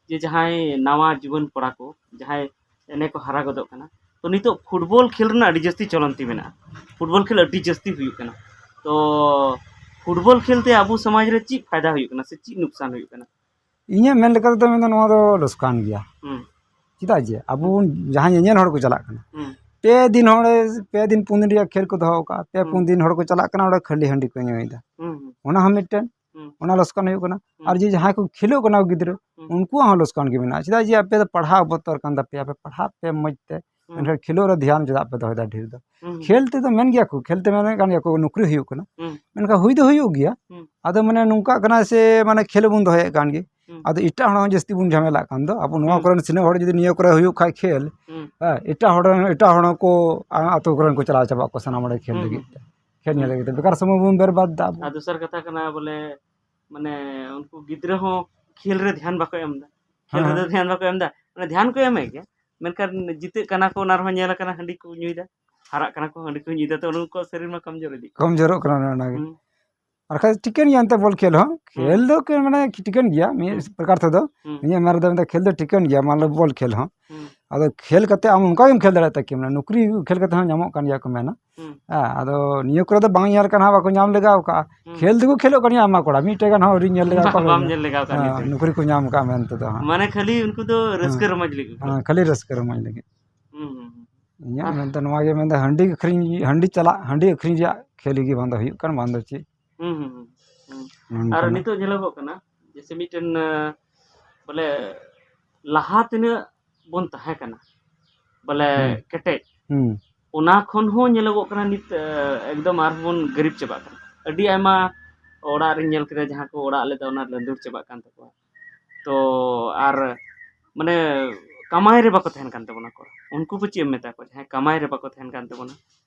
ᱡᱮ ᱡᱟᱦᱟᱸᱭ ᱱᱟᱣᱟ ᱡᱩᱣᱟᱹᱱ ᱠᱚᱲᱟ ᱠᱚ, ᱡᱟᱦᱟᱸᱭ ᱮᱱᱮ ᱠᱚ ᱦᱟᱨᱟ ᱜᱚᱫᱚᱜ ᱠᱟᱱᱟ, ᱛᱚ ᱱᱤᱛᱚᱜ football ᱠᱷᱮᱞ ᱨᱮᱱᱟᱜ ᱟᱹᱰᱤ ᱡᱟᱹᱥᱛᱤ ᱪᱚᱞᱚᱱᱛᱤ ᱢᱮᱱᱟᱜᱼᱟ᱾ Football ᱠᱷᱮᱞ ᱟᱹᱰᱤ ᱡᱟᱹᱥᱛᱤ ᱦᱩᱭᱩᱜ ᱠᱟᱱᱟ᱾ ᱛᱚ football ᱠᱷᱮᱞ ᱛᱮ ᱟᱵᱚ ᱥᱚᱢᱟᱡᱽ ᱨᱮ ᱪᱮᱫ ᱯᱷᱟᱭᱫᱟ ᱦᱩᱭᱩᱜ ᱠᱟᱱᱟ ᱥᱮ ᱪᱮᱫ ᱱᱩᱠᱥᱟᱱ ᱦᱩᱭᱩᱜ ᱠᱟᱱᱟ? ᱤᱧᱟᱹᱜ ᱢᱮᱱ ᱞᱮᱠᱟ ᱛᱮᱫᱚ ᱢᱮᱱᱫᱚ ᱱᱚᱣᱟ ᱫᱚ ᱞᱚᱥᱠᱟᱱ ᱜᱮᱭᱟ᱾ ᱦᱩᱸ᱾ ᱪᱮᱫᱟᱜ ᱡᱮ ᱟᱵᱚ ᱦᱩᱸ᱾ ᱵᱚᱱ ᱡᱟᱦᱟᱸᱭ ᱧᱮᱧᱮᱞ ᱦᱚᱲ ᱠᱚ ᱪᱟᱞᱟᱜ ᱠᱟᱱᱟ, ᱦᱩᱸ᱾ ᱯᱮ ᱫᱤᱱ ᱦᱚᱲ, ᱯᱮ ᱫᱤᱱ ᱯᱩᱱ ᱫᱤᱱ ᱨᱮᱭᱟᱜ ᱠᱷᱮᱞ ᱠᱚ ᱫᱚᱦᱚ ᱠᱟᱜᱼᱟ, ᱯᱮ ᱦᱩᱸ᱾ ᱯᱩᱱ ᱫᱤᱱ ᱦᱚᱲ ᱠᱚ ᱪᱟᱞᱟᱜ ᱠᱟᱱᱟ, ᱚᱸᱰᱮ ᱠᱷᱟᱹᱞᱤ ᱦᱟᱺᱰᱤ ᱠᱚ ᱧᱩᱭᱮᱫᱟ᱾ ᱦᱩᱸ, ᱦᱩᱸ᱾ ᱚᱱᱟ ᱦᱚᱸ ᱢᱤᱫᱴᱮᱱ, ᱦᱩᱸ᱾ ᱚᱱᱟ ᱞᱚᱥᱠᱟᱱ ᱦᱩᱭᱩᱜ ᱠᱟᱱᱟ᱾ ᱦᱩᱸ᱾ ᱟᱨ ᱡᱮ ᱡᱟᱦᱟᱸᱭ ᱠᱚ ᱠᱷᱮᱞᱳᱜ ᱠᱟᱱᱟ ᱜᱤᱫᱽᱨᱟᱹ, ᱦᱩᱸ᱾ ᱩᱱᱠᱩᱣᱟᱜ ᱦᱚᱸ ᱞᱚᱥᱠᱟᱱ ᱜᱮ ᱢᱮᱱᱟᱜᱼᱟ᱾ ᱪᱮᱫᱟᱜ ᱡᱮ ᱟᱯᱮ ᱫᱚ ᱯᱟᱲᱦᱟᱣ ᱵᱚᱛᱚᱨ ᱠᱟᱱ ᱛᱟᱯᱮᱭᱟ, ᱟᱯᱮ ᱯᱟᱲᱦᱟᱜ ᱯᱮ ᱢᱚᱡᱽ ᱛᱮ, ᱦᱩᱸ᱾ ᱢᱮᱱᱠᱷᱟᱱ ᱠᱷᱮᱞᱳᱜ ᱨᱮ ᱫᱷᱮᱭᱟᱱ ᱪᱮᱫᱟᱜ ᱯᱮ ᱫᱚᱦᱚᱭᱮᱫᱟ ᱰᱷᱮᱨ ᱫᱚ? ᱦᱩᱸ, ᱦᱩᱸ᱾ ᱠᱷᱮᱞ ᱛᱮᱫᱚ ᱢᱮᱱ ᱜᱮᱭᱟ ᱠᱚ, ᱠᱷᱮᱞ ᱛᱮ ᱢᱮᱱᱮᱫ ᱠᱟᱱ ᱜᱮᱭᱟ ᱠᱚ, ᱱᱚᱠᱨᱤ ᱦᱩᱭᱩᱜ ᱠᱟᱱᱟ᱾ ᱦᱩᱸ᱾ ᱢᱮᱱᱠᱷᱟᱱ ᱦᱩᱭ ᱫᱚ ᱦᱩᱭᱩᱜ ᱜᱮᱭᱟ᱾ ᱦᱩᱸ᱾ ᱟᱫᱚ ᱢᱟᱱᱮ ᱱᱚᱝᱠᱟᱜ ᱠᱟᱱᱟ ᱥᱮ, ᱢᱟᱱᱮ ᱠᱷᱮᱞ ᱵᱚᱱ ᱫᱚᱦᱚᱭᱮᱫ ᱠᱟᱱ ᱜᱮ᱾ ᱦᱩᱸ᱾ ᱟᱫᱚ ᱮᱴᱟᱜ ᱦᱚᱲ ᱦᱚᱸ ᱡᱟᱹᱥᱛᱤ ᱵᱚᱱ ᱡᱷᱟᱢᱮᱞᱟᱜ ᱠᱟᱱ ᱫᱚ᱾ ᱟᱵᱚ ᱱᱚᱣᱟ ᱦᱩᱸ᱾ ᱠᱚᱨᱮᱱ ᱥᱤᱱᱟᱹ ᱦᱚᱲ ᱡᱩᱫᱤ ᱱᱤᱭᱟᱹ ᱠᱚᱨᱮ ᱦᱩᱭᱩᱜ ᱠᱷᱟᱡ ᱠᱷᱮᱞ, ᱦᱩᱸ᱾ ᱦᱮᱸ, ᱮᱴᱟᱜ ᱦᱚᱲ, ᱮᱴᱟᱜ ᱦᱚᱲ ᱦᱚᱸ ᱠᱚ, ᱟ-, ᱟᱛᱳ ᱠᱚᱨᱮᱱ ᱠᱚ ᱪᱟᱞᱟᱣ ᱪᱟᱵᱟᱜ ᱠᱚ ᱥᱟᱱᱟᱢ ᱦᱚᱲ ᱠᱷᱮᱞ ᱦᱩᱸ, ᱞᱟᱹᱜᱤᱫ ᱦᱩᱸ᱾ ᱛᱮ᱾ ᱠᱷᱮᱞ ᱧᱮᱞ ᱦᱩᱸ᱾ ᱞᱟᱹᱜᱤᱫ ᱛᱮ᱾ ᱵᱮᱠᱟᱨ ᱥᱚᱢᱚᱭ ᱵᱚᱱ ᱵᱮᱨᱵᱟᱫ ᱫᱟ ᱟᱵᱚ᱾ ᱟᱨ ᱫᱚᱥᱟᱨ ᱠᱟᱛᱷᱟ ᱠᱟᱱᱟ ᱵᱚᱞᱮ, ᱢᱟᱱᱮ, ᱩᱱᱠᱩ ᱜᱤᱫᱽᱨᱟᱹ ᱦᱚᱸ ᱠᱷᱮᱞ ᱨᱮ ᱫᱷᱮᱭᱟᱱ ᱵᱟᱠᱚ ᱮᱢ ᱫᱟ᱾ ᱠᱷᱮᱞ ᱦᱮᱸ᱾ ᱨᱮᱫᱚ ᱫᱷᱮᱭᱟᱱ ᱵᱟᱠᱚ ᱮᱢ ᱫᱟ᱾ ᱢᱟᱱᱮ, ᱫᱷᱮᱭᱟᱱ ᱠᱚ ᱮᱢᱮᱫ ᱜᱮᱭᱟ, ᱢᱮᱱᱠᱷᱟᱱ ᱡᱤᱛᱟᱹᱜ ᱠᱟᱱᱟ ᱠᱚ, ᱚᱱᱟ ᱨᱮᱦᱚᱸ ᱧᱮᱞ ᱟᱠᱟᱱᱟ ᱦᱟᱺᱰᱤ ᱠᱚ ᱧᱩᱭᱫᱟ, ᱦᱟᱨᱟᱜ ᱠᱟᱱᱟ ᱠᱚ, ᱦᱟᱺᱰᱤ ᱠᱚ ᱧᱩᱭᱫᱟ, ᱛᱚ ᱩᱱᱠᱩᱣᱟᱜ ᱥᱚᱨᱤᱨ ᱢᱟ ᱠᱚᱢᱡᱳᱨ ᱤᱫᱤᱜ ᱠᱟᱱᱟ᱾ ᱠᱚᱢᱡᱳᱨᱚᱜ ᱠᱟᱱᱟ ᱚᱱᱮ ᱚᱱᱟᱜᱮ᱾ ᱦᱩᱸ᱾ ᱵᱟᱠᱷᱟᱡ ᱴᱷᱤᱠᱟᱹᱱ ᱜᱮᱭᱟ ᱮᱱᱛᱮ ᱵᱚᱞ ᱠᱷᱮᱞ ᱦᱚᱸ᱾ ᱦᱩᱸ᱾ ᱠᱷᱮᱞ ᱫᱚ ᱠᱮ-, ᱢᱟᱱᱮ ᱴᱷᱤᱠᱟᱹᱱ ᱜᱮᱭᱟ ᱢᱤᱫ ᱦᱩᱸ᱾ ᱯᱨᱚᱠᱟᱨ ᱛᱮᱫᱚ᱾ ᱦᱩᱸ᱾ ᱤᱧᱟᱹᱜ ᱢᱮᱱ ᱨᱮᱫᱚ ᱢᱮᱱᱫᱟ ᱠᱷᱮᱞ ᱫᱚ ᱴᱷᱤᱠᱟᱹᱱ ᱜᱮᱭᱟ, ᱢᱟᱱᱞᱚ ᱵᱚᱞ ᱠᱷᱮᱞ ᱦᱚᱸ᱾ ᱦᱩᱸ᱾ ᱟᱫᱚ ᱠᱷᱮᱞ ᱠᱟᱛᱮ ᱟᱢ ᱚᱱᱠᱟ ᱜᱮᱢ ᱠᱷᱮᱞ ᱫᱟᱲᱮᱭᱟᱜ ᱛᱟᱠᱤ, ᱢᱟᱱᱮ ᱱᱩᱠᱨᱤ ᱠᱷᱮᱞ ᱠᱟᱛᱮ ᱦᱚᱸ ᱧᱟᱢᱚᱜ ᱠᱟᱱ ᱜᱮᱭᱟ ᱠᱚ ᱢᱮᱱᱟ᱾ ᱦᱩᱸ᱾ ᱦᱮᱸ, ᱟᱫᱚ ᱱᱤᱭᱟᱹ ᱠᱚᱨᱮ ᱫᱚ ᱵᱟᱝ ᱧᱮᱞ ᱠᱟᱱᱟ, ᱵᱟᱠᱚ ᱧᱟᱢ ᱞᱮᱜᱟᱣ ᱠᱟᱜᱼᱟ᱾ ᱦᱩᱸ᱾ ᱠᱷᱮᱞ ᱫᱚᱠᱚ ᱠᱷᱮᱞᱚᱜ ᱠᱟᱱ ᱜᱮᱭᱟ ᱟᱭᱢᱟ ᱠᱚᱲᱟ, ᱢᱤᱫᱴᱮᱡ ᱜᱟᱱ ᱦᱚᱸ ᱟᱹᱣᱨᱤᱧ ᱧᱮᱞ ᱞᱮᱜᱟ ᱵᱟ-, ᱠᱚᱣᱟ ᱵᱟᱢ ᱵᱚᱞᱮ᱾ ᱧᱮᱞ ᱞᱮᱜᱟᱣ ᱠᱟᱜ ᱦᱮᱸ, ᱱᱩᱠᱨᱤ ᱠᱚ᱾ ᱱᱩᱠᱨᱤ ᱠᱚ ᱧᱟᱢ ᱠᱟᱜᱼᱟ ᱢᱮᱱᱛᱮ ᱫᱚ ᱦᱟᱸᱜ᱾ ᱢᱟᱱᱮ ᱠᱷᱟᱹᱞᱤ ᱩᱱᱠᱩ ᱫᱚ ᱦᱮᱸ᱾ ᱨᱟᱹᱥᱠᱟᱹ ᱨᱚᱢᱚᱡᱽ ᱞᱟᱹᱜᱤᱫ ᱠᱚ ᱦᱮᱸ, ᱠᱷᱟᱹᱞᱤ ᱨᱟᱹᱥᱠᱟᱹ ᱨᱚᱢᱚᱡᱽ ᱞᱟᱹᱜᱤᱫ᱾ ᱦᱩᱸ, ᱦᱩᱸ, ᱦᱩᱸ᱾ ᱤᱧᱟᱹᱜ ᱟᱨ ᱢᱮᱱᱛᱮ ᱱᱚᱣᱟ ᱜᱮ ᱢᱮᱱᱫᱟ, ᱦᱟᱺᱰᱤ ᱟᱹᱠᱷᱨᱤᱧ, ᱦᱟᱺᱰᱤ ᱪᱟᱞᱟᱜ, ᱦᱟᱺᱰᱤ ᱟᱹᱠᱷᱨᱤᱧ ᱨᱮᱭᱟᱜ ᱠᱷᱮᱞ ᱜᱮ ᱵᱟᱝ ᱫᱚ ᱦᱩᱭᱩᱜ ᱠᱟᱱ, ᱵᱟᱝ ᱫᱚ ᱪᱮᱫ? ᱦᱩᱸ, ᱦᱩᱸ, ᱦᱩᱸ, ᱦᱩᱸ᱾ ᱱᱚᱝᱠᱟᱱᱟᱜ᱾ ᱟᱨ ᱱᱤᱛᱚᱜ ᱧᱮᱞᱚᱜᱚᱜ ᱠᱟᱱᱟ, ᱡᱮᱭᱥᱮ ᱢᱤᱫᱴᱮᱱ, ᱟᱸ, ᱵᱚᱞᱮ ᱞᱟᱦᱟ ᱛᱤᱱᱟᱹᱜ ᱵᱚᱱ ᱛᱟᱦᱮᱸ ᱠᱟᱱᱟ, ᱵᱚᱞᱮ ᱦᱩᱸ᱾ ᱠᱮᱴᱮᱡ, ᱦᱩᱸ᱾ ᱚᱱᱟ ᱠᱷᱚᱱ ᱦᱚᱸ ᱧᱮᱞᱚᱜᱚᱜ ᱠᱟᱱᱟ ᱱᱤᱛ, ᱟᱸ, ᱮᱠᱫᱚᱢ ᱟᱨᱦᱚᱸ ᱵᱚᱱ ᱜᱟᱹᱨᱤᱵ ᱪᱟᱵᱟᱜ ᱠᱟᱱᱟ᱾ ᱟᱹᱰᱤ ᱟᱭᱢᱟ ᱚᱲᱟᱜ ᱨᱤᱧ ᱧᱮᱞ ᱠᱮᱫᱟ, ᱡᱟᱦᱟᱸ ᱠᱚ ᱚᱲᱟᱜ ᱞᱮᱫᱟ, ᱚᱱᱟ ᱞᱟᱹᱫᱩᱲ ᱪᱟᱵᱟᱜ ᱠᱟᱱ ᱛᱟᱠᱚᱣᱟ᱾ ᱛᱚ ᱟᱨ ᱢᱟᱱᱮ ᱠᱟᱢᱟᱭ ᱨᱮ ᱵᱟᱠᱚ ᱛᱟᱦᱮᱱ ᱠᱟᱱ ᱛᱟᱵᱚᱱᱟ ᱠᱚ᱾ ᱩᱱᱠᱩ ᱠᱚ ᱪᱮᱫ ᱮᱢ ᱢᱮᱛᱟ ᱠᱚᱣᱟ, ᱡᱟᱦᱟᱸᱭ ᱠᱟᱢᱟᱭ ᱨᱮ ᱵᱟᱠᱚ ᱛᱟᱦᱮᱱ ᱠᱟᱱ ᱛᱟᱵᱚᱱᱟ,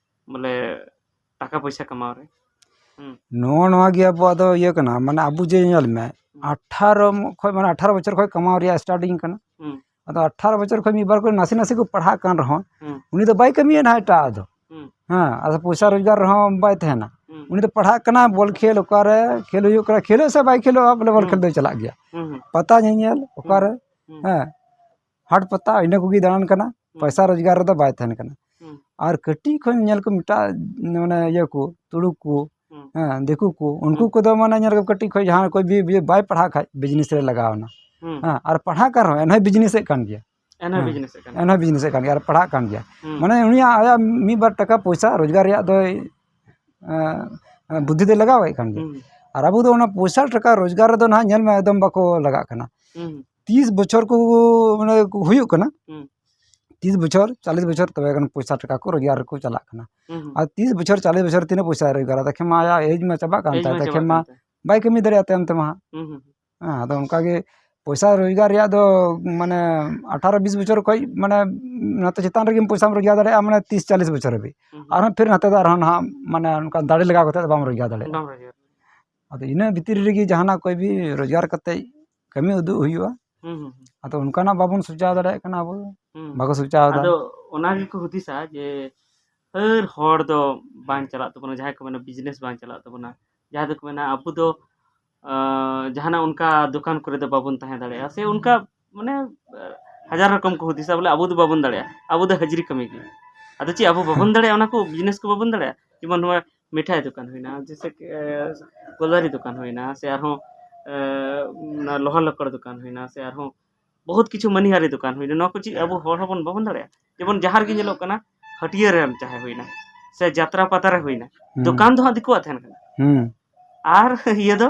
ᱵᱚᱞᱮ ᱴᱟᱠᱟ ᱯᱚᱭᱥᱟ ᱠᱟᱢᱟᱣ ᱨᱮ? ᱦᱩᱸ᱾ ᱱᱚᱜᱼᱚ ᱱᱚᱣᱟ ᱜᱮ ᱟᱵᱚᱣᱟᱜ ᱫᱚ ᱤᱭᱟᱹ ᱠᱟᱱᱟ, ᱢᱟᱱᱮ ᱟᱵᱚ ᱡᱮ ᱧᱮᱞ ᱢᱮ, ᱦᱩᱸ᱾ ᱟᱴᱷᱟᱨᱚ ᱠᱷᱚᱡ, ᱢᱟᱱᱮ ᱟᱴᱷᱟᱨᱚ ᱵᱚᱪᱷᱚᱨ ᱠᱷᱚᱡ ᱠᱟᱢᱟᱣ ᱨᱮᱭᱟᱜ starting ᱠᱟᱱᱟ᱾ ᱦᱩᱸ᱾ ᱟᱫᱚ ᱟᱴᱷᱟᱨᱚ ᱵᱚᱪᱷᱚᱨ ᱠᱷᱚᱡ ᱢᱤᱫ ᱵᱟᱨ ᱠᱚ ᱱᱟᱥᱮ ᱱᱟᱥᱮ ᱠᱚ ᱯᱟᱲᱦᱟᱜ ᱠᱟᱱ ᱨᱮᱦᱚᱸ, ᱦᱩᱸ᱾ ᱩᱱᱤ ᱫᱚ ᱵᱟᱭ ᱠᱟᱹᱢᱤᱭᱟ ᱱᱟᱦᱟᱜ ᱮᱴᱟᱜ ᱫᱚ᱾ ᱦᱩᱸ᱾ ᱦᱮᱸ, ᱟᱫᱚ ᱯᱚᱭᱥᱟ ᱨᱳᱡᱽᱜᱟᱨ ᱨᱮᱦᱚᱸ ᱵᱟᱭ ᱛᱟᱦᱮᱱᱟ᱾ ᱦᱩᱸ᱾ ᱩᱱᱤ ᱫᱚ ᱯᱟᱲᱦᱟᱜ ᱠᱟᱱᱟ, ᱵᱚᱞ ᱠᱷᱮᱞ ᱚᱠᱟᱨᱮ ᱠᱷᱮᱞ ᱦᱩᱭᱩᱜ ᱠᱟᱱᱟ, ᱠᱷᱮᱞᱳᱜ ᱥᱮ ᱵᱟᱭ ᱠᱷᱮᱞᱳᱜᱼᱟ, ᱵᱚᱞᱮ ᱵᱚᱞ ᱦᱩᱸ᱾ ᱠᱷᱮᱞ ᱫᱚᱭ ᱪᱟᱞᱟᱜ ᱜᱮᱭᱟ᱾ ᱦᱩᱸ, ᱦᱩᱸ᱾ ᱯᱟᱛᱟ ᱧᱮᱧᱮᱞ ᱦᱩᱸ᱾ ᱚᱠᱟᱨᱮ, ᱦᱩᱸ᱾ ᱦᱮᱸ, ᱦᱟᱴ ᱯᱟᱛᱟ ᱤᱱᱟᱹ ᱠᱚᱜᱮ ᱫᱟᱬᱟᱱ ᱠᱟᱱᱟ, ᱦᱩᱸ᱾ ᱯᱚᱭᱥᱟ ᱨᱳᱡᱽᱜᱟᱨ ᱨᱮᱫᱚ ᱵᱟᱭ ᱛᱟᱦᱮᱱ ᱠᱟᱱᱟ᱾ ᱦᱩᱸ᱾ ᱟᱨ ᱠᱟᱹᱴᱤᱡ ᱠᱷᱚᱱ ᱧᱮᱞ ᱠᱚ ᱢᱮᱛᱟᱜ, ᱢᱟᱱᱮ ᱤᱭᱟᱹ ᱠᱚ, ᱛᱩᱲᱩᱠ ᱠᱚ, ᱦᱩᱸ᱾ ᱦᱮᱸ, ᱫᱤᱠᱩ ᱠᱚ, ᱩᱱᱠᱩ ᱦᱩᱸ᱾ ᱠᱚᱫᱚ ᱢᱟᱱᱮ ᱧᱮᱞ ᱠᱚ ᱠᱟᱹᱴᱤᱡ ᱠᱷᱚᱡ ᱡᱟᱦᱟᱸ ᱠᱚ ᱵᱤ-, ᱵᱤ-, ᱵᱟᱭ ᱯᱟᱲᱦᱟᱜ ᱠᱷᱟᱡ business ᱨᱮ ᱞᱟᱜᱟᱣ ᱮᱱᱟ᱾ ᱦᱩᱸ᱾ ᱦᱮᱸ, ᱟᱨ ᱯᱟᱲᱦᱟᱜ ᱠᱟᱱ ᱨᱮᱦᱚᱸ ᱮᱱᱦᱚᱸᱭ business ᱮᱫ ᱠᱟᱱ ᱜᱮᱭᱟ᱾ ᱮᱱᱦᱚᱸᱭ ᱦᱮᱸ, business ᱮᱫ ᱠᱟᱱ ᱜᱮᱭᱟ᱾ ᱮᱱᱦᱚᱸᱭ business ᱮᱫ ᱠᱟᱱ ᱜᱮᱭᱟ ᱟᱨ ᱯᱟᱲᱦᱟᱜ ᱠᱟᱱ ᱜᱮᱭᱟ᱾ ᱦᱩᱸ᱾ ᱢᱟᱱᱮ ᱩᱱᱤᱭᱟᱜ ᱟᱭᱟᱜ ᱢᱤᱫ ᱵᱟᱨ ᱴᱟᱠᱟ ᱯᱚᱭᱥᱟ ᱨᱳᱡᱽᱜᱟᱨ ᱨᱮᱭᱟᱜ ᱫᱚᱭ, ᱮᱸ, ᱵᱩᱫᱽᱫᱷᱤ ᱫᱚᱭ ᱞᱟᱜᱟᱣᱮᱫ ᱠᱟᱱ ᱜᱮᱭᱟ᱾ ᱦᱩᱸ᱾ ᱟᱨ ᱟᱵᱚ ᱫᱚ ᱚᱱᱟ ᱯᱚᱭᱥᱟ ᱴᱟᱠᱟ ᱨᱳᱡᱽᱜᱟᱨ ᱨᱮᱫᱚ ᱱᱟᱦᱟᱜ ᱧᱮᱞ ᱢᱮ ᱮᱠᱫᱚᱢ ᱵᱟᱠᱚ ᱞᱟᱜᱟᱜ ᱠᱟᱱᱟ᱾ ᱦᱩᱸ᱾ ᱛᱤᱥ ᱵᱚᱪᱷᱚᱨ ᱠᱚ ᱢᱟᱱᱮ ᱠᱚ ᱦᱩᱭᱩᱜ ᱠᱟᱱᱟ, ᱦᱩᱸ᱾ ᱛᱤᱥ ᱵᱚᱪᱷᱚᱨ, ᱪᱟᱞᱤᱥ ᱵᱚᱪᱷᱚᱨ ᱛᱚᱵᱮ ᱠᱷᱟᱱ ᱯᱚᱭᱥᱟ ᱴᱟᱠᱟ ᱠᱚ ᱨᱳᱡᱽᱜᱟᱨ ᱨᱮᱠᱚ ᱪᱟᱞᱟᱜ ᱠᱟᱱᱟ᱾ ᱦᱩᱸ, ᱦᱩᱸ᱾ ᱟᱨ ᱛᱤᱥ ᱵᱚᱪᱷᱚᱨ, ᱪᱟᱞᱤᱥ ᱵᱚᱪᱷᱚᱨ ᱛᱤᱱᱟᱹᱜ ᱯᱚᱭᱥᱟᱭ ᱨᱳᱡᱽᱜᱟᱨᱟ? ᱛᱟᱠᱷᱮ ᱢᱟ ᱟᱭᱟᱜ age ᱢᱟ ᱪᱟᱵᱟᱜ ᱠᱟᱱ age ᱛᱟᱭ, ᱢᱟ ᱛᱟᱠᱷᱮ ᱪᱟᱵᱟᱜ ᱢᱟ ᱠᱟᱱ ᱛᱟᱭ᱾ ᱵᱟᱭ ᱠᱟᱹᱢᱤ ᱫᱟᱲᱮᱭᱟᱜ ᱛᱟᱭᱚᱢ ᱛᱮᱢᱟ ᱦᱟᱸᱜ᱾ ᱦᱩᱸ, ᱦᱩᱸ, ᱦᱩᱸ᱾ ᱦᱮᱸ, ᱟᱫᱚ ᱚᱱᱠᱟ ᱜᱮ ᱯᱚᱭᱥᱟ ᱨᱳᱡᱽᱜᱟᱨ ᱨᱮᱭᱟᱜ ᱫᱚ ᱢᱟᱱᱮ ᱟᱴᱷᱟᱨᱚ ᱵᱤᱥ ᱵᱚᱪᱷᱚᱨ ᱠᱷᱚᱡ ᱢᱟᱱᱮ ᱱᱚᱛᱮ ᱪᱮᱛᱟᱱ ᱨᱮᱜᱮᱢ ᱯᱚᱭᱥᱟᱢ ᱨᱳᱡᱽᱜᱟᱨ ᱫᱟᱲᱮᱭᱟᱜᱼᱟ, ᱢᱟᱱᱮ ᱛᱤᱥ ᱪᱟᱞᱤᱥ ᱵᱚᱪᱷᱚᱨ ᱦᱟᱹᱵᱤᱡ᱾ ᱦᱩᱸ, ᱦᱩᱸ᱾ ᱟᱨᱦᱚᱸ ᱯᱷᱤᱨ ᱱᱚᱛᱮ ᱫᱚ ᱟᱨᱦᱚᱸ ᱱᱟᱦᱟᱜ ᱢᱟᱱᱮ ᱚᱱᱠᱟ ᱫᱟᱲᱮ ᱞᱟᱜᱟᱣ ᱠᱟᱛᱮ ᱫᱚ ᱵᱟᱢ ᱨᱳᱡᱽᱜᱟᱨ ᱫᱟᱲᱮᱭᱟᱜᱼᱟ᱾ ᱵᱟᱢ ᱨᱳᱡᱽᱜᱟᱨ ᱫᱟᱲᱮᱭᱟᱜᱼᱟ᱾ ᱟᱫᱚ ᱤᱱᱟᱹ ᱵᱷᱤᱛᱤᱨ ᱨᱮᱜᱮ ᱡᱟᱦᱟᱱᱟᱜ ᱠᱚᱭ ᱵᱤ ᱨᱳᱡᱽᱜᱟᱨ ᱠᱟᱛᱮ ᱠᱟᱹᱢᱤ ᱩᱫᱩᱜ ᱦᱩᱭᱩᱜᱼᱟ᱾ ᱦᱩᱸ, ᱦᱩᱸ, ᱦᱩᱸ᱾ ᱟᱫᱚ ᱚᱱᱠᱟᱱᱟᱜ ᱵᱟᱵᱚᱱ ᱥᱚᱪᱟᱣ ᱫᱟᱲᱮᱭᱟᱜ ᱠᱟᱱᱟ ᱟᱵᱚ᱾ ᱦᱩᱸ᱾ ᱵᱟᱠᱚ ᱥᱚᱪᱟᱣ ᱮᱫᱟ᱾ ᱟᱫᱚ ᱚᱱᱟ ᱜᱮᱠᱚ ᱦᱩᱫᱤᱥᱟ ᱡᱮ ᱦᱟᱹᱨ ᱦᱚᱲ ᱫᱚ ᱵᱟᱝ ᱪᱟᱞᱟᱜ ᱛᱟᱵᱚᱱᱟ, ᱡᱟᱦᱟᱸᱭ ᱠᱚ ᱢᱮᱱᱟ business ᱵᱟᱝ ᱪᱟᱞᱟᱜ ᱛᱟᱵᱚᱱᱟ, ᱡᱟᱦᱟᱸ ᱫᱚᱠᱚ ᱢᱮᱱᱟ ᱟᱵᱚ ᱫᱚ ᱟᱸ, ᱡᱟᱦᱟᱱᱟᱜ ᱚᱱᱠᱟ ᱫᱚᱠᱟᱱ ᱠᱚᱨᱮ ᱫᱚ ᱵᱟᱵᱚᱱ ᱛᱟᱦᱮᱸ ᱫᱟᱲᱮᱭᱟᱜᱼᱟ, ᱥᱮ ᱚᱱᱠᱟ ᱢᱟᱱᱮ ᱦᱟᱡᱟᱨ ᱨᱚᱠᱚᱢ ᱠᱚ ᱦᱩᱫᱤᱥᱟ, ᱵᱚᱞᱮ ᱟᱵᱚ ᱫᱚ ᱵᱟᱵᱚᱱ ᱫᱟᱲᱮᱭᱟᱜᱼᱟ, ᱟᱵᱚ ᱫᱚ ᱦᱟᱹᱡᱨᱤ ᱠᱟᱹᱢᱤ ᱜᱮ᱾ ᱟᱫᱚ ᱪᱮᱫ ᱟᱵᱚ ᱵᱟᱵᱚᱱ ᱫᱟᱲᱮᱭᱟᱜᱼᱟ, ᱚᱱᱟ ᱠᱚ ᱵᱤᱡᱽᱱᱮᱥ ᱠᱚ ᱵᱟᱵᱚᱱ ᱫᱟᱲᱮᱭᱟᱜᱼᱟ? ᱡᱮᱢᱚᱱ ᱱᱚᱣᱟ ᱢᱤᱴᱷᱟᱭ ᱫᱚᱠᱟᱱ ᱦᱩᱭᱱᱟ, ᱡᱮᱭᱥᱮ ᱠᱤ, ᱮ, ᱜᱳᱞᱟᱨᱤ ᱫᱚᱠᱟᱱ ᱦᱩᱭᱱᱟ, ᱥᱮ ᱟᱨᱦᱚᱸ, ᱮ, ᱚᱱᱟ ᱞᱳᱦᱟ ᱞᱚᱠᱠᱚᱲ ᱫᱚᱠᱟᱱ ᱦᱩᱭᱱᱟ, ᱥᱮ ᱟᱨᱦᱚᱸ ᱵᱚᱦᱩᱛ ᱠᱤᱪᱷᱩ ᱢᱟᱹᱱᱤᱦᱟᱨᱤ ᱫᱚᱠᱟᱱ ᱦᱩᱭᱱᱟ, ᱱᱚᱣᱟ ᱠᱚ ᱪᱮᱫ ᱟᱵᱚ ᱦᱚᱲ ᱦᱚᱯᱚᱱ ᱵᱟᱵᱚᱱ ᱫᱟᱲᱮᱭᱟᱜᱼᱟ? ᱡᱮᱢᱚᱱ ᱡᱟᱦᱟᱸ ᱨᱮᱜᱮ ᱧᱮᱞᱚᱜ ᱠᱟᱱᱟ, ᱦᱟᱹᱴᱭᱟᱹ ᱨᱮ ᱪᱟᱦᱮ ᱦᱩᱭᱱᱟ, ᱥᱮ ᱡᱟᱛᱨᱟ ᱯᱟᱛᱟ ᱨᱮ ᱦᱩᱭᱱᱟ, ᱦᱩᱸ᱾ ᱫᱚᱠᱟᱱ ᱫᱚ ᱦᱟᱸᱜ ᱫᱤᱠᱩᱣᱟᱜ ᱛᱟᱦᱮᱱ ᱠᱟᱱᱟ᱾ ᱦᱩᱸ᱾ ᱟᱨ ᱤᱭᱟᱹ ᱫᱚ,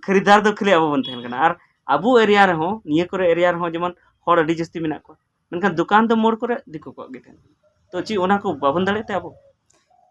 ᱠᱷᱟᱹᱨᱤᱫᱟᱨ ᱫᱚ ᱠᱷᱟᱹᱞᱤ ᱟᱵᱚ ᱵᱚᱱ ᱛᱟᱦᱮᱱ ᱠᱟᱱᱟ᱾ ᱟᱨ ᱟᱵᱚ ᱮᱨᱤᱭᱟ ᱨᱮᱦᱚᱸ, ᱱᱤᱭᱟᱹ ᱠᱚᱨᱮ ᱮᱨᱤᱭᱟ ᱨᱮᱦᱚᱸ ᱡᱮᱢᱚᱱ ᱦᱚᱲ ᱟᱹᱰᱤ ᱡᱟᱹᱥᱛᱤ ᱢᱮᱱᱟᱜ ᱠᱚᱣᱟ, ᱢᱮᱱᱠᱷᱟᱱ ᱫᱚᱠᱟᱱ ᱫᱚ ᱢᱳᱲ ᱠᱚᱨᱮ ᱫᱤᱠᱩ ᱠᱚᱣᱟᱜ ᱜᱮ ᱛᱟᱦᱮᱱ ᱠᱟᱱᱟ᱾ ᱛᱚ ᱪᱮᱫ ᱚᱱᱟ ᱠᱚ ᱵᱟᱵᱚᱱ ᱫᱟᱲᱮᱭᱟᱜ ᱛᱮ ᱟᱵᱚ?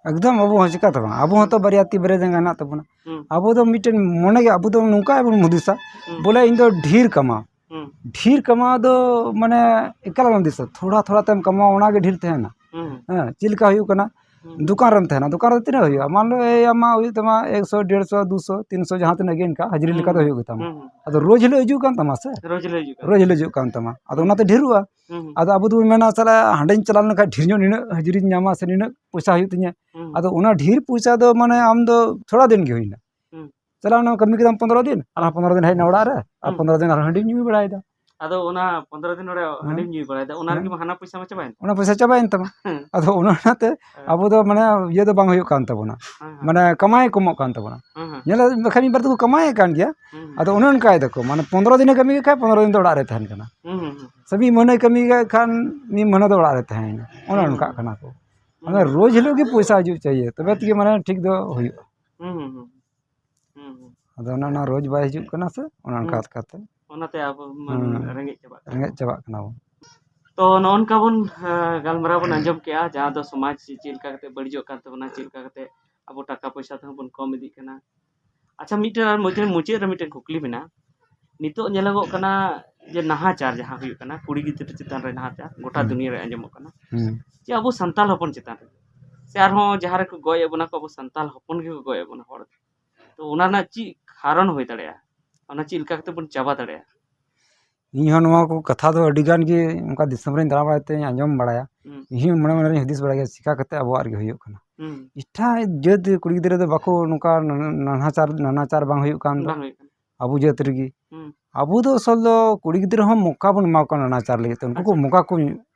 ᱮᱠᱫᱚᱢ, ᱟᱵᱚ ᱦᱚᱸ ᱪᱤᱠᱟ ᱛᱮ ᱵᱟᱝ? ᱟᱵᱚ ᱦᱚᱸ ᱛᱚ ᱵᱟᱨᱭᱟ ᱛᱤ ᱵᱟᱨᱭᱟ ᱡᱟᱸᱜᱟ ᱦᱮᱱᱟᱜ ᱛᱟᱵᱚᱱᱟ᱾ ᱦᱩᱸ᱾ ᱟᱵᱚ ᱫᱚ ᱢᱤᱫᱴᱮᱱ ᱢᱚᱱᱮ ᱜᱮ, ᱟᱵᱚ ᱫᱚ ᱱᱚᱝᱠᱟ ᱵᱚᱱ ᱦᱩᱫᱤᱥᱟ, ᱦᱩᱸ᱾ ᱵᱚᱞᱮ ᱤᱧ ᱫᱚ ᱰᱷᱮᱨ ᱠᱟᱢᱟᱣ᱾ ᱦᱩᱸ᱾ ᱰᱷᱮᱨ ᱠᱟᱢᱟᱣ ᱫᱚ ᱢᱟᱱᱮ ᱮᱠᱟᱞ ᱟᱞᱚᱢ ᱫᱤᱥᱟ, ᱛᱷᱚᱲᱟ ᱛᱷᱚᱲᱟ ᱛᱮᱢ ᱠᱟᱢᱟᱣᱟ, ᱚᱱᱟ ᱜᱮ ᱰᱷᱮᱨ ᱛᱟᱦᱮᱱᱟ᱾ ᱦᱩᱸ᱾ ᱦᱮᱸ, ᱪᱮᱫ ᱞᱮᱠᱟ ᱦᱩᱭᱩᱜ ᱠᱟᱱᱟ? ᱦᱩᱸ᱾ ᱫᱚᱠᱟᱱ ᱨᱮᱢ ᱛᱟᱦᱮᱱᱟ, ᱫᱚᱠᱟᱱ ᱨᱮ ᱛᱤᱱᱟᱹᱜ ᱦᱩᱭᱩᱜᱼᱟ? ᱢᱟᱱ ᱞᱚ, ᱮᱭ ᱟᱢᱟᱜ ᱦᱩᱭᱩᱜ ᱛᱟᱢᱟ ᱮᱠᱥᱚ, ᱰᱮᱲᱥᱚ, ᱫᱩᱥᱚ, ᱛᱤᱱᱥᱚ, ᱡᱟᱦᱟᱸ ᱛᱤᱱᱟᱹᱜ ᱜᱮ ᱤᱱᱠᱟ ᱦᱟᱡᱽᱨᱤ ᱦᱩᱸ, ᱞᱮᱠᱟ ᱫᱚ ᱦᱩᱸ, ᱦᱩᱭᱩᱜ ᱜᱮ ᱛᱟᱢᱟ᱾ ᱦᱩᱸ, ᱦᱩᱸ᱾ ᱟᱫᱚ ᱨᱳᱡᱽ ᱦᱤᱞᱳᱜ ᱦᱤᱡᱩᱜ ᱠᱟᱱ ᱛᱟᱢᱟ ᱥᱮ? ᱨᱳᱡᱽ ᱦᱤᱞᱳᱜ ᱦᱤᱡᱩᱜ ᱠᱟᱱ ᱨᱳᱡᱽ ᱛᱟᱢᱟ᱾ ᱦᱤᱞᱳᱜ ᱦᱤᱡᱩᱜ ᱠᱟᱱ ᱛᱟᱢᱟ᱾ ᱟᱫᱚ ᱦᱩᱸ᱾ ᱚᱱᱟᱛᱮ ᱰᱷᱮᱨᱚᱜᱼᱟ᱾ ᱦᱩᱸ, ᱦᱩᱸ᱾ ᱟᱫᱚ ᱟᱵᱚ ᱫᱚᱵᱚᱱ ᱢᱮᱱᱟ, "ᱥᱟᱞᱟ, ᱦᱟᱸᱰᱮᱧ ᱪᱟᱞᱟᱣ ᱞᱮᱱᱠᱷᱟᱱ ᱰᱷᱮᱨ ᱧᱚᱜ ᱱᱤᱱᱟᱹᱜ ᱦᱟᱡᱽᱨᱤᱧ ᱧᱟᱢᱟ ᱥᱮ ᱱᱤᱱᱟᱹᱜ ᱯᱚᱭᱥᱟ ᱦᱩᱭᱩᱜ ᱛᱤᱧᱟᱹ᱾" ᱦᱩᱸ᱾ ᱟᱫᱚ ᱚᱱᱟ ᱰᱷᱮᱨ ᱯᱚᱭᱥᱟ ᱫᱚ ᱢᱟᱱᱮ ᱟᱢ ᱫᱚ ᱛᱷᱚᱲᱟ ᱫᱤᱱ ᱜᱮ ᱦᱩᱭᱱᱟ᱾ ᱦᱩᱸ᱾ ᱪᱟᱞᱟᱣ ᱮᱱᱟᱢ, ᱠᱟᱹᱢᱤ ᱠᱮᱫᱟᱢ ᱯᱚᱱᱨᱚ ᱫᱤᱱ, ᱟᱨ ᱦᱩᱸ᱾ ᱯᱚᱱᱨᱚ ᱫᱤᱱ ᱦᱮᱡ ᱮᱱᱟ ᱚᱲᱟᱜ ᱨᱮ, ᱟᱨ ᱦᱩᱸ᱾ ᱯᱚᱱᱨᱚ ᱫᱤᱱ ᱟᱨᱦᱚᱸ ᱦᱟᱺᱰᱤᱢ ᱧᱩ ᱵᱟᱲᱟᱭᱮᱫᱟ᱾ ᱟᱫᱚ ᱚᱱᱟ ᱯᱚᱱᱨᱚ ᱫᱤᱱ ᱚᱸᱰᱮ ᱦᱮᱸ᱾ ᱦᱟᱺᱰᱤᱢ ᱧᱩ ᱵᱟᱲᱟᱭᱮᱫᱟ, ᱚᱱᱟ ᱦᱮᱸ᱾ ᱨᱮᱜᱮ ᱢᱟ ᱦᱟᱱᱟ ᱯᱚᱭᱥᱟ ᱢᱟ ᱪᱟᱵᱟᱭᱮᱱ ᱛᱟᱢᱟ᱾ ᱚᱱᱟ ᱯᱚᱭᱥᱟ ᱪᱟᱵᱟᱭᱮᱱ ᱛᱟᱢᱟ᱾ ᱦᱮᱸ᱾ ᱟᱫᱚ ᱚᱱᱟ, ᱚᱱᱟᱛᱮ ᱦᱮᱸ᱾ ᱟᱵᱚ ᱫᱚ ᱢᱟᱱᱮ ᱤᱭᱟᱹ ᱫᱚ ᱵᱟᱝ ᱦᱩᱭᱩᱜ ᱠᱟᱱ ᱛᱟᱵᱚᱱᱟ᱾ ᱦᱮᱸ, ᱦᱮᱸ᱾ ᱢᱟᱱᱮ ᱠᱟᱢᱟᱭ ᱠᱚᱢᱚᱜ ᱠᱟᱱ ᱛᱟᱵᱚᱱᱟ᱾ ᱦᱮᱸ, ᱦᱮᱸ᱾ ᱧᱮᱞ ᱵᱟᱠᱷᱟᱱ ᱢᱤᱫ ᱵᱟᱨ ᱫᱚᱠᱚ ᱠᱟᱢᱟᱭᱮᱫ ᱠᱟᱱ ᱜᱮᱭᱟ᱾ ᱦᱮᱸ, ᱦᱮᱸ᱾ ᱟᱫᱚ ᱚᱱᱮ ᱚᱱᱠᱟᱭ ᱫᱟᱠᱚ, ᱢᱟᱱᱮ ᱯᱚᱱᱨᱚ ᱫᱤᱱᱮ ᱠᱟᱹᱢᱤ ᱠᱮᱫ ᱠᱷᱟᱱ ᱯᱚᱱᱨᱚ ᱫᱤᱱ ᱫᱚ ᱚᱲᱟᱜ ᱨᱮ ᱛᱟᱦᱮᱱ ᱠᱟᱱᱟ᱾ ᱦᱮᱸ, ᱦᱮᱸ, ᱦᱮᱸ᱾ ᱥᱮ ᱢᱤᱫ ᱢᱟᱹᱦᱱᱟᱹᱭ ᱠᱟᱹᱢᱤ ᱠᱮᱫ ᱠᱷᱟᱱ ᱢᱤᱫ ᱢᱟᱹᱦᱱᱟᱹ ᱫᱚ ᱚᱲᱟᱜ ᱨᱮ ᱛᱟᱦᱮᱸᱭᱮᱱᱟ᱾ ᱚᱱᱮ ᱦᱮᱸ, ᱚᱱᱠᱟᱜ ᱦᱮᱸ᱾ ᱠᱟᱱᱟ ᱠᱚ᱾ ᱦᱮᱸ, ᱢᱟᱱᱮ ᱦᱮᱸ᱾ ᱨᱳᱡᱽ ᱦᱤᱞᱳᱜ ᱜᱮ ᱯᱚᱭᱥᱟ ᱦᱤᱡᱩᱜ ᱪᱟᱦᱤᱭᱮ, ᱛᱚᱵᱮ ᱛᱮᱜᱮ ᱢᱟᱱᱮ ᱴᱷᱤᱠ ᱫᱚ ᱦᱩᱭᱩᱜᱼᱟ᱾ ᱦᱮᱸ, ᱦᱮᱸ, ᱦᱮᱸ᱾ ᱦᱩᱸ, ᱦᱩᱸ᱾ ᱦᱩᱸ, ᱦᱩᱸ᱾ ᱟᱫᱚ ᱚᱱᱮ ᱚᱱᱟ ᱨᱳᱡᱽ ᱵᱟᱭ ᱦᱤᱡᱩᱜ ᱠᱟᱱᱟ ᱥᱮ, ᱚᱱᱮ ᱚᱱᱠᱟ ᱦᱩᱸ᱾ ᱠᱟᱛᱮ᱾ ᱚᱱᱟᱛᱮ ᱟᱵᱚ ᱵᱚᱱ ᱦᱩᱸ᱾ ᱨᱮᱸᱜᱮᱡ ᱪᱟᱵᱟᱜ ᱠᱟᱱᱟ᱾ ᱨᱮᱸᱜᱮᱡ ᱪᱟᱵᱟᱜ ᱠᱟᱱᱟ ᱵᱚᱱ᱾ ᱛᱚ, ᱱᱚᱜᱼᱚ ᱱᱚᱝᱠᱟ ᱵᱚᱱ, ᱮᱸ, ᱜᱟᱞᱢᱟᱨᱟᱣ ᱵᱚᱱ ᱟᱸᱡᱚᱢ ᱠᱮᱜᱼᱟ, ᱡᱟᱦᱟᱸ ᱫᱚ ᱥᱚᱢᱟᱡᱽ ᱪᱮᱫ ᱞᱮᱠᱟ ᱠᱟᱛᱮ ᱵᱟᱹᱲᱤᱡᱚᱜ ᱠᱟᱱ ᱛᱟᱵᱚᱱᱟ, ᱪᱮᱫ ᱞᱮᱠᱟ ᱠᱟᱛᱮ ᱟᱵᱚ ᱴᱟᱠᱟ ᱯᱚᱭᱥᱟ ᱛᱮᱦᱚᱸ ᱵᱚᱱ ᱠᱚᱢ ᱤᱫᱤᱜ ᱠᱟᱱᱟ᱾ ᱟᱪᱪᱷᱟ, ᱢᱤᱫᱴᱮᱱ ᱟᱨ ᱢᱩᱪᱟᱹᱫ, ᱢᱩᱪᱟᱹᱫ ᱨᱮ ᱢᱤᱫᱴᱮᱱ ᱠᱩᱠᱞᱤ ᱢᱮᱱᱟᱜᱼᱟ᱾ ᱱᱤᱛᱚᱜ ᱧᱮᱞᱚᱜᱚᱜ ᱠᱟᱱᱟ ᱡᱮ ᱱᱟᱦᱟᱪᱟᱨ ᱡᱟᱦᱟᱸ ᱦᱩᱭᱩᱜ ᱠᱟᱱᱟ, ᱠᱩᱲᱤ ᱜᱤᱫᱽᱨᱟᱹ ᱪᱮᱛᱟᱱ ᱨᱮ ᱱᱟᱦᱟᱪᱟᱨ, ᱜᱚᱴᱟ ᱦᱩᱸ᱾ ᱫᱩᱱᱤᱭᱟᱹ ᱨᱮ ᱟᱸᱡᱚᱢᱚᱜ ᱠᱟᱱᱟ᱾ ᱦᱩᱸ᱾ ᱡᱮ ᱟᱵᱚ ᱥᱟᱱᱛᱟᱲ ᱦᱚᱯᱚᱱ ᱪᱮᱛᱟᱱ ᱨᱮ, ᱥᱮ ᱟᱨᱦᱚᱸ ᱡᱟᱦᱟᱸ ᱨᱮᱠᱚ ᱜᱚᱡ ᱮᱫ ᱵᱚᱱᱟ ᱠᱚ, ᱟᱵᱚ ᱥᱟᱱᱛᱟᱲ ᱦᱚᱯᱚᱱ ᱜᱮᱠᱚ ᱜᱚᱡ ᱮᱫ ᱵᱚᱱᱟ ᱦᱚᱲ᱾ ᱛᱚ, ᱚᱱᱟ ᱨᱮᱱᱟᱜ ᱪᱮᱫ ᱠᱟᱨᱚᱱ ᱦᱩᱭ ᱫᱟᱲᱮᱭᱟᱜᱼᱟ? ᱚᱱᱟ ᱪᱮᱫ ᱞᱮᱠᱟ ᱠᱟᱛᱮ ᱵᱚᱱ ᱪᱟᱵᱟ ᱫᱟᱲᱮᱭᱟᱜᱼᱟ? ᱤᱧ ᱦᱚᱸ ᱱᱚᱣᱟ ᱠᱚ ᱠᱟᱛᱷᱟ ᱫᱚ ᱟᱹᱰᱤ ᱜᱟᱱ ᱜᱮ ᱚᱱᱠᱟ ᱫᱤᱥᱚᱢ ᱨᱤᱧ ᱫᱟᱬᱟ ᱵᱟᱲᱟᱭ ᱛᱮᱧ ᱟᱸᱡᱚᱢ ᱵᱟᱲᱟᱭᱟ᱾ ᱦᱩᱸ᱾ ᱤᱧ ᱦᱚᱸ ᱢᱚᱱᱮ ᱢᱚᱱᱮ ᱨᱤᱧ ᱦᱩᱫᱤᱥ ᱵᱟᱲᱟᱭ ᱜᱮᱭᱟ, ᱪᱤᱠᱟ ᱠᱟᱛᱮ ᱟᱵᱚᱣᱟᱜ ᱨᱮᱜᱮ ᱦᱩᱭᱩᱜ ᱠᱟᱱᱟ᱾ ᱦᱩᱸ᱾ ᱮᱴᱟᱜ ᱡᱟᱹᱛ ᱠᱩᱲᱤ ᱜᱤᱫᱽᱨᱟᱹ ᱫᱚ ᱵᱟᱠᱚ ᱱᱚᱝᱠᱟ ᱱᱟᱱᱟᱪᱟᱨ, ᱱᱟᱱᱟᱪᱟᱨ ᱵᱟᱝ ᱦᱩᱭᱩᱜ ᱠᱟᱱ ᱫᱚ᱾ ᱵᱟᱝ ᱦᱩᱭᱩᱜ ᱠᱟᱱᱟ᱾ ᱟᱵᱚ ᱡᱟᱹᱛ ᱨᱮᱜᱮ᱾ ᱦᱩᱸ᱾ ᱟᱵᱚ ᱫᱚ ᱟᱥᱚᱞ ᱫᱚ ᱠᱩᱲᱤ ᱜᱤᱫᱽᱨᱟᱹ ᱦᱚᱸ ᱢᱚᱠᱟ ᱵᱚᱱ ᱮᱢᱟ ᱠᱚᱣᱟ ᱱᱟᱱᱟᱪᱟᱨ ᱞᱟᱹᱜᱤᱫ ᱛᱮ᱾ ᱩᱱᱠᱩ ᱠᱚ ᱟᱪᱪᱷᱟ᱾ ᱢᱚᱠᱟ ᱠᱚ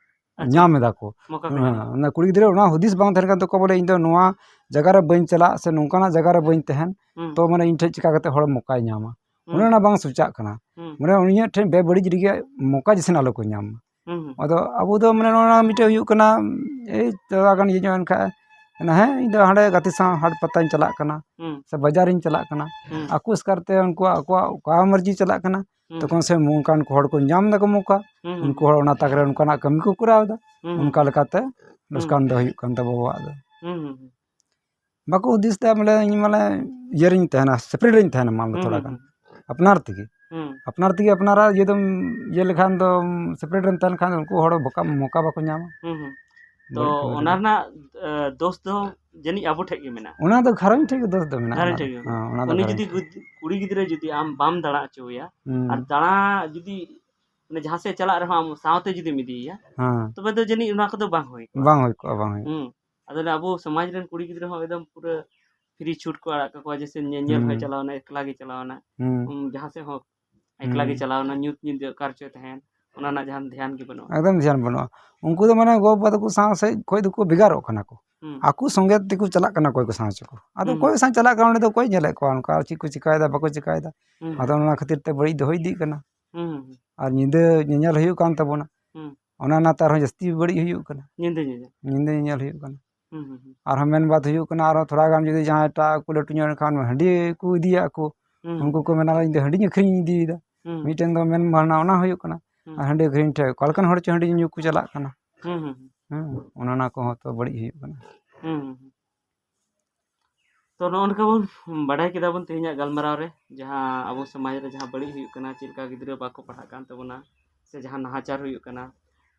ᱟᱪᱪᱷᱟ᱾ ᱧᱟᱢ ᱮᱫᱟ ᱠᱚ᱾ ᱢᱚᱠᱟ ᱠᱚ ᱦᱮᱸ, ᱧᱟᱢ ᱮᱫᱟ᱾ ᱚᱱᱟ ᱠᱩᱲᱤ ᱜᱤᱫᱽᱨᱟᱹ ᱚᱱᱟ ᱦᱩᱫᱤᱥ ᱵᱟᱝ ᱛᱟᱦᱮᱱ ᱠᱟᱱ ᱛᱟᱠᱚᱣᱟ, ᱵᱚᱞᱮ, ᱤᱧ ᱫᱚ ᱱᱚᱣᱟ ᱡᱟᱭᱜᱟ ᱨᱮ ᱵᱟᱹᱧ ᱪᱟᱞᱟᱜ ᱥᱮ ᱱᱚᱝᱠᱟᱱᱟᱜ ᱡᱟᱭᱜᱟ ᱨᱮ ᱵᱟᱹᱧ ᱛᱟᱦᱮᱱ, ᱦᱩᱸ᱾ ᱛᱚ, ᱢᱟᱱᱮ, ᱤᱧ ᱴᱷᱮᱡ ᱪᱤᱠᱟ ᱠᱟᱛᱮ ᱦᱚᱲ ᱢᱚᱠᱟᱭ ᱧᱟᱢᱟ? ᱦᱩᱸ᱾ ᱚᱱᱮ ᱚᱱᱟ ᱵᱟᱝ ᱥᱚᱪᱟᱜ ᱠᱟᱱᱟ᱾ ᱦᱩᱸ᱾ ᱢᱟᱱᱮ, ᱩᱱᱤᱭᱟᱜ ᱴᱷᱮᱱ ᱵᱮᱵᱟᱹᱲᱤᱡ ᱨᱮᱜᱮ ᱢᱚᱠᱟ ᱡᱮᱥᱮᱱ ᱟᱞᱚ ᱠᱚ ᱧᱟᱢ ᱢᱟ᱾ ᱦᱩᱸ, ᱦᱩᱸ᱾ ᱟᱫᱚ ᱟᱵᱚ ᱫᱚ, ᱢᱟᱱᱮ, ᱱᱚᱣᱟ ᱢᱤᱫᱴᱮᱡ ᱦᱩᱭᱩᱜ ᱠᱟᱱᱟ, ᱮᱭ ᱛᱷᱚᱲᱟ ᱜᱟᱱ ᱤᱭᱟᱹ ᱧᱚᱜ ᱮᱱ ᱠᱷᱟᱡ, ᱢᱮᱱᱟ, "ᱦᱮᱸ, ᱤᱧ ᱫᱚ ᱦᱟᱸᱰᱮ ᱜᱟᱛᱮ ᱥᱟᱶ ᱦᱟᱴ ᱯᱟᱛᱟᱧ ᱪᱟᱞᱟᱜ ᱠᱟᱱᱟ ᱦᱩᱸ᱾ ᱥᱮ ᱵᱟᱡᱟᱨᱤᱧ ᱪᱟᱞᱟᱜ ᱠᱟᱱᱟ", ᱦᱩᱸ᱾ ᱟᱠᱚ ᱮᱥᱠᱟᱨ ᱛᱮ ᱩᱱᱠᱩᱣᱟᱜ, ᱟᱠᱚᱣᱟᱜ ᱚᱠᱟ ᱢᱟᱨᱡᱤ ᱪᱟᱞᱟᱜ ᱠᱟᱱᱟ, ᱦᱩᱸ᱾ ᱛᱚᱠᱷᱚᱱ ᱥᱮ ᱚᱱᱠᱟᱱ ᱠᱚ ᱦᱚᱲ ᱠᱚ ᱧᱟᱢ ᱫᱟᱠᱚ ᱢᱚᱠᱟ, ᱦᱩᱸ, ᱦᱩᱸ᱾ ᱩᱱᱠᱩ ᱦᱚᱲ ᱚᱱᱟ ᱛᱟᱠ ᱨᱮ ᱚᱱᱠᱟᱱᱟᱜ ᱠᱟᱹᱢᱤ ᱠᱚ ᱠᱚᱨᱟᱣ ᱮᱫᱟ, ᱦᱩᱸ, ᱦᱩᱸ᱾ ᱚᱱᱠᱟ ᱞᱮᱠᱟᱛᱮ ᱦᱩᱸ᱾ ᱞᱚᱥᱠᱟᱱ ᱫᱚ ᱦᱩᱭᱩᱜ ᱠᱟᱱ ᱛᱟᱵᱚ ᱟᱵᱚᱣᱟᱜ ᱫᱚ᱾ ᱦᱩᱸ, ᱦᱩᱸ, ᱦᱩᱸ᱾ ᱵᱟᱠᱚ ᱦᱩᱫᱤᱥ ᱮᱫᱟ, ᱵᱚᱞᱮ, ᱤᱧ, ᱢᱟᱱᱮ, ᱤᱭᱟᱹ ᱨᱤᱧ ᱛᱟᱦᱮᱱᱟ, separate ᱨᱤᱧ ᱛᱟᱦᱮᱱᱟ, ᱢᱟᱱ ᱞᱚ ᱦᱩᱸ, ᱛᱷᱚᱲᱟ ᱦᱩᱸ, ᱜᱟᱱ᱾ ᱦᱩᱸ᱾ ᱟᱯᱱᱟᱨ ᱛᱮᱜᱮ᱾ ᱦᱩᱸ᱾ ᱟᱯᱱᱟᱨ ᱛᱮᱜᱮ ᱟᱯᱱᱟᱨᱟᱜ ᱤᱭᱟᱹ ᱫᱚᱢ ᱤᱭᱟᱹ ᱞᱮᱠᱷᱟᱱ ᱫᱚ, separate ᱨᱮᱢ ᱛᱟᱦᱮᱱ ᱠᱷᱟᱱ ᱩᱱᱠᱩ ᱦᱚᱲ ᱵᱚᱠᱟ-, ᱢᱚᱠᱟ ᱵᱟᱠᱚ ᱧᱟᱢᱟ᱾ ᱦᱩᱸ, ᱦᱩᱸ᱾ ᱛᱚ, ᱵᱟᱹᱲᱤᱡ ᱠᱟᱹᱢᱤ ᱚᱱᱟ ᱨᱮᱜᱮ᱾ ᱨᱮᱱᱟᱜ, ᱮ, ᱫᱳᱥ ᱫᱚ ᱡᱟᱹᱱᱤᱡ ᱟᱵᱚ ᱴᱷᱮᱡ ᱜᱮ ᱢᱮᱱᱟᱜᱼᱟ᱾ ᱚᱱᱟ ᱫᱚ ᱜᱷᱟᱨᱚᱸᱡᱽ ᱴᱷᱮᱡ ᱜᱮ ᱫᱳᱥ ᱫᱚ ᱢᱮᱱᱟᱜᱼᱟ, ᱜᱷᱟᱨᱚᱸᱡᱽ ᱚᱱᱟ ᱴᱷᱮᱡ ᱫᱚ᱾ ᱜᱮ᱾ ᱦᱮᱸ, ᱚᱱᱟ ᱫᱚ ᱩᱱᱤ ᱜᱷᱟᱨᱚᱸᱡᱽ ᱡᱩᱫᱤ ᱴᱷᱮᱡ᱾ ᱜᱩᱫ-, ᱠᱩᱲᱤ ᱜᱤᱫᱽᱨᱟᱹ ᱡᱩᱫᱤ ᱟᱢ ᱵᱟᱢ ᱫᱟᱬᱟ ᱦᱚᱪᱚᱣᱟᱭᱟ, ᱦᱩᱸ᱾ ᱟᱨ ᱫᱟᱬᱟ ᱡᱩᱫᱤ, ᱢᱟᱱᱮ, ᱡᱟᱦᱟᱸ ᱥᱮᱫ ᱪᱟᱞᱟᱜ ᱨᱮᱦᱚᱸ ᱟᱢ ᱥᱟᱶᱛᱮ ᱡᱩᱫᱤᱢ ᱤᱫᱤᱭᱮᱭᱟ, ᱦᱮᱸ᱾ ᱛᱚᱵᱮ ᱫᱚ ᱡᱟᱹᱱᱤᱡ ᱚᱱᱟ ᱠᱚᱫᱚ ᱵᱟᱝ ᱦᱩᱭ ᱠᱚᱜᱼᱟ᱾ ᱵᱟᱝ ᱦᱩᱭ ᱠᱚᱜᱼᱟ, ᱵᱟᱝ ᱦᱩᱭ ᱠᱚᱜᱼᱟ᱾ ᱦᱩᱸ᱾ ᱟᱫᱚ ᱟᱵᱚ ᱥᱚᱢᱟᱡᱽ ᱨᱮᱱ ᱠᱩᱲᱤ ᱜᱤᱫᱽᱨᱟᱹ ᱦᱚᱸ ᱮᱠᱫᱚᱢ ᱯᱩᱨᱟᱹ free ᱪᱷᱩᱴ ᱠᱚ ᱟᱲᱟᱜ ᱠᱟᱠᱚᱣᱟ, ᱡᱮᱭᱥᱮ ᱧᱮᱧᱮᱞ ᱦᱚᱸᱭ ᱦᱩᱸ᱾ ᱪᱟᱞᱟᱣᱱᱟ, ᱮᱠᱞᱟ ᱜᱮ ᱪᱟᱞᱟᱣᱱᱟ᱾ ᱦᱩᱸ᱾ ᱩᱸ, ᱡᱟᱦᱟᱸ ᱥᱮᱫ ᱦᱚᱸ ᱮᱠᱞᱟ ᱜᱮ ᱦᱩᱸ᱾ ᱪᱟᱞᱟᱣᱱᱟ, ᱧᱩᱛ ᱧᱤᱫᱟᱹ ᱚᱠᱟ ᱨᱮᱪᱚᱭ ᱛᱟᱦᱮᱱ, ᱚᱱᱟ ᱨᱮᱱᱟᱜ ᱡᱟᱦᱟᱱ ᱫᱷᱮᱭᱟᱱ ᱜᱮ ᱵᱟᱹᱱᱩᱜᱼᱟ᱾ ᱮᱠᱫᱚᱢ ᱫᱷᱮᱭᱟᱱ ᱵᱟᱹᱱᱩᱜᱼᱟ᱾ ᱩᱱᱠᱩ ᱫᱚ, ᱢᱟᱱᱮ, ᱜᱚ ᱵᱟᱵᱟ ᱛᱟᱠᱚ ᱥᱟᱶ ᱥᱮᱫ ᱠᱷᱚᱡ ᱫᱚᱠᱚ ᱵᱷᱮᱜᱟᱨᱚᱜ ᱠᱟᱱᱟ ᱠᱚ᱾ ᱦᱩᱸ᱾ ᱟᱠᱚ ᱥᱚᱸᱜᱮ ᱛᱮᱠᱚ ᱪᱟᱞᱟᱜ ᱠᱟᱱᱟ, ᱚᱠᱚᱭ ᱠᱚ ᱥᱟᱶ ᱪᱚᱠᱚ᱾ ᱟᱫᱚ ᱦᱩᱸ, ᱚᱠᱚᱭ ᱦᱩᱸ᱾ ᱥᱟᱶ ᱪᱟᱞᱟᱜ ᱠᱟᱱᱟ, ᱚᱸᱰᱮ ᱫᱚ ᱚᱠᱚᱭ ᱧᱮᱞᱮᱫ ᱠᱚᱣᱟ, ᱚᱱᱠᱟ ᱪᱮᱫ ᱠᱚ ᱪᱤᱠᱟᱭᱮᱫᱟ, ᱵᱟᱠᱚ ᱪᱤᱠᱟᱭᱮᱫᱟ᱾ ᱦᱩᱸ, ᱟᱫᱚ ᱦᱩᱸ᱾ ᱚᱱᱟ ᱠᱷᱟᱹᱛᱤᱨ ᱛᱮ ᱵᱟᱹᱲᱤᱡ ᱫᱚ ᱦᱩᱭ ᱤᱫᱤᱜ ᱠᱟᱱᱟ᱾ ᱦᱩᱸ, ᱦᱩᱸ, ᱦᱩᱸ᱾ ᱟᱨ ᱧᱤᱫᱟᱹ ᱧᱮᱧᱮᱞ ᱦᱩᱭᱩᱜ ᱠᱟᱱ ᱛᱟᱵᱚᱱᱟ᱾ ᱦᱩᱸ᱾ ᱚᱱᱟ ᱱᱟᱛᱮ ᱟᱨᱦᱚᱸ ᱡᱟᱹᱥᱛᱤ ᱵᱟᱹᱲᱤᱡ ᱦᱩᱭᱩᱜ ᱠᱟᱱᱟ᱾ ᱧᱤᱫᱟᱹ ᱧᱮᱧᱮᱞ᱾ ᱧᱤᱫᱟᱹ ᱧᱮᱧᱮᱞ ᱦᱩᱭᱩᱜ ᱠᱟᱱᱟ᱾ ᱦᱩᱸ, ᱦᱩᱸ, ᱦᱩᱸ᱾ ᱟᱨᱦᱚᱸ ᱢᱮᱱ ᱵᱟᱫ ᱦᱩᱭᱩᱜ ᱠᱟᱱᱟ, ᱟᱨᱦᱚᱸ ᱛᱷᱚᱲᱟ ᱜᱟᱱ ᱡᱩᱫᱤ ᱡᱟᱦᱟᱸᱭ ᱮᱴᱟᱜ ᱠᱚ ᱞᱟᱹᱴᱩ ᱧᱚᱜ ᱮᱱᱠᱷᱟᱱ ᱦᱟᱺᱰᱤ ᱠᱚ ᱤᱫᱤᱭᱟ ᱠᱚ᱾ ᱦᱩᱸ, ᱦᱩᱸ᱾ ᱩᱱᱠᱩ ᱠᱚ ᱢᱮᱱᱟ, "ᱤᱧ ᱫᱚ ᱦᱟᱺᱰᱤᱧ ᱟᱹᱠᱷᱨᱤᱧ ᱤᱫᱤᱭᱮᱫᱟ᱾" ᱦᱩᱸ, ᱦᱩᱸ᱾ ᱢᱤᱫᱴᱮᱱ ᱫᱚ ᱢᱮᱱ ᱵᱷᱟᱵᱽᱱᱟ ᱚᱱᱟ ᱦᱩᱭᱩᱜ ᱠᱟᱱᱟ᱾ ᱦᱩᱸ᱾ ᱟᱨ ᱦᱟᱺᱰᱤ ᱟᱹᱠᱷᱨᱤᱧ ᱴᱷᱮᱡ ᱚᱠᱟ ᱞᱮᱠᱟᱱ ᱦᱚᱲ ᱪᱚ ᱦᱟᱺᱰᱤ ᱧᱩ ᱠᱚ ᱪᱟᱞᱟᱜ ᱠᱟᱱᱟ᱾ ᱦᱩᱸ, ᱦᱩᱸ, ᱦᱩᱸ᱾ ᱦᱮᱸ, ᱚᱱᱟ ᱚᱱᱟ ᱠᱚᱦᱚᱸ ᱛᱚ ᱵᱟᱹᱲᱤᱡ ᱦᱩᱭᱩᱜ ᱠᱟᱱᱟ᱾ ᱦᱩᱸ, ᱦᱩᱸ, ᱦᱩᱸ᱾ ᱛᱚ, ᱱᱚᱜᱼᱚ ᱱᱚᱝᱠᱟ ᱵᱚᱱ ᱵᱟᱰᱟᱭ ᱠᱮᱫᱟ ᱵᱚᱱ ᱛᱮᱦᱮᱧᱟᱜ ᱜᱟᱞᱢᱟᱨᱟᱣ ᱨᱮ, ᱡᱟᱦᱟᱸ ᱟᱵᱚ ᱥᱚᱢᱟᱡᱽ ᱨᱮ ᱡᱟᱦᱟᱸ ᱵᱟᱹᱲᱤᱡ ᱦᱩᱭᱩᱜ ᱠᱟᱱᱟ, ᱪᱮᱫ ᱞᱮᱠᱟ ᱜᱤᱫᱽᱨᱟᱹ ᱵᱟᱠᱚ ᱯᱟᱲᱦᱟᱜ ᱠᱟᱱ ᱛᱟᱵᱚᱱᱟ, ᱥᱮ ᱡᱟᱦᱟᱸ ᱱᱟᱦᱟᱪᱟᱨ ᱦᱩᱭᱩᱜ ᱠᱟᱱᱟ,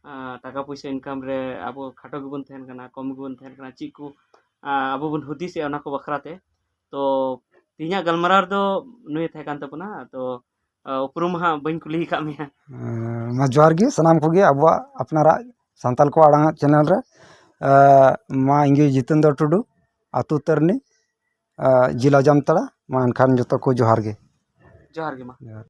ᱟᱸ, ᱴᱟᱠᱟ ᱯᱩᱭᱥᱟᱹ income ᱨᱮ ᱟᱵᱚ ᱠᱷᱟᱴᱚ ᱜᱮᱵᱚᱱ ᱛᱟᱦᱮᱱ ᱠᱟᱱᱟ, ᱠᱚᱢ ᱜᱮᱵᱚᱱ ᱛᱟᱦᱮᱱ ᱠᱟᱱᱟ, ᱪᱮᱫ ᱠᱚ, ᱟᱸ, ᱟᱵᱚ ᱵᱚᱱ ᱦᱩᱫᱤᱥᱮᱜᱼᱟ ᱚᱱᱟ ᱠᱚ ᱵᱟᱠᱷᱨᱟ ᱛᱮ᱾ ᱛᱚ, ᱛᱮᱦᱮᱧᱟᱜ ᱜᱟᱞᱢᱟᱨᱟᱣ ᱨᱮᱫᱚ ᱱᱩᱭᱮ ᱛᱟᱦᱮᱸ ᱠᱟᱱ ᱛᱟᱵᱚᱱᱟ᱾ ᱛᱚ, ᱟᱸ, ᱩᱯᱨᱩᱢ ᱦᱟᱸᱜ ᱵᱟᱹᱧ ᱠᱩᱞᱤ ᱟᱠᱟᱫ ᱢᱮᱭᱟ᱾ ᱮᱸ, ᱢᱟ ᱡᱚᱦᱟᱨ ᱜᱮ ᱥᱟᱱᱟᱢ ᱠᱚᱜᱮ ᱟᱵᱚᱣᱟᱜ ᱟᱯᱱᱟᱨᱟᱜ ᱥᱟᱱᱛᱟᱲ ᱠᱚ ᱟᱲᱟᱝ channel ᱨᱮ᱾ ᱢᱟ ᱤᱧ ᱜᱮ ᱡᱤᱛᱮᱱᱫᱨᱚ ᱴᱩᱰᱩ, ᱟᱹᱛᱩ ᱛᱟᱹᱨᱱᱤ, ᱡᱮᱞᱟ ᱡᱟᱢᱛᱟᱲᱟ᱾ ᱢᱟ ᱮᱱᱠᱷᱟᱱ ᱡᱚᱛᱚ ᱠᱚ ᱡᱚᱦᱟᱨ ᱜᱮ᱾ ᱡᱚᱦᱟᱨ ᱜᱮ ᱢᱟ᱾ ᱡᱚᱦᱟᱨ᱾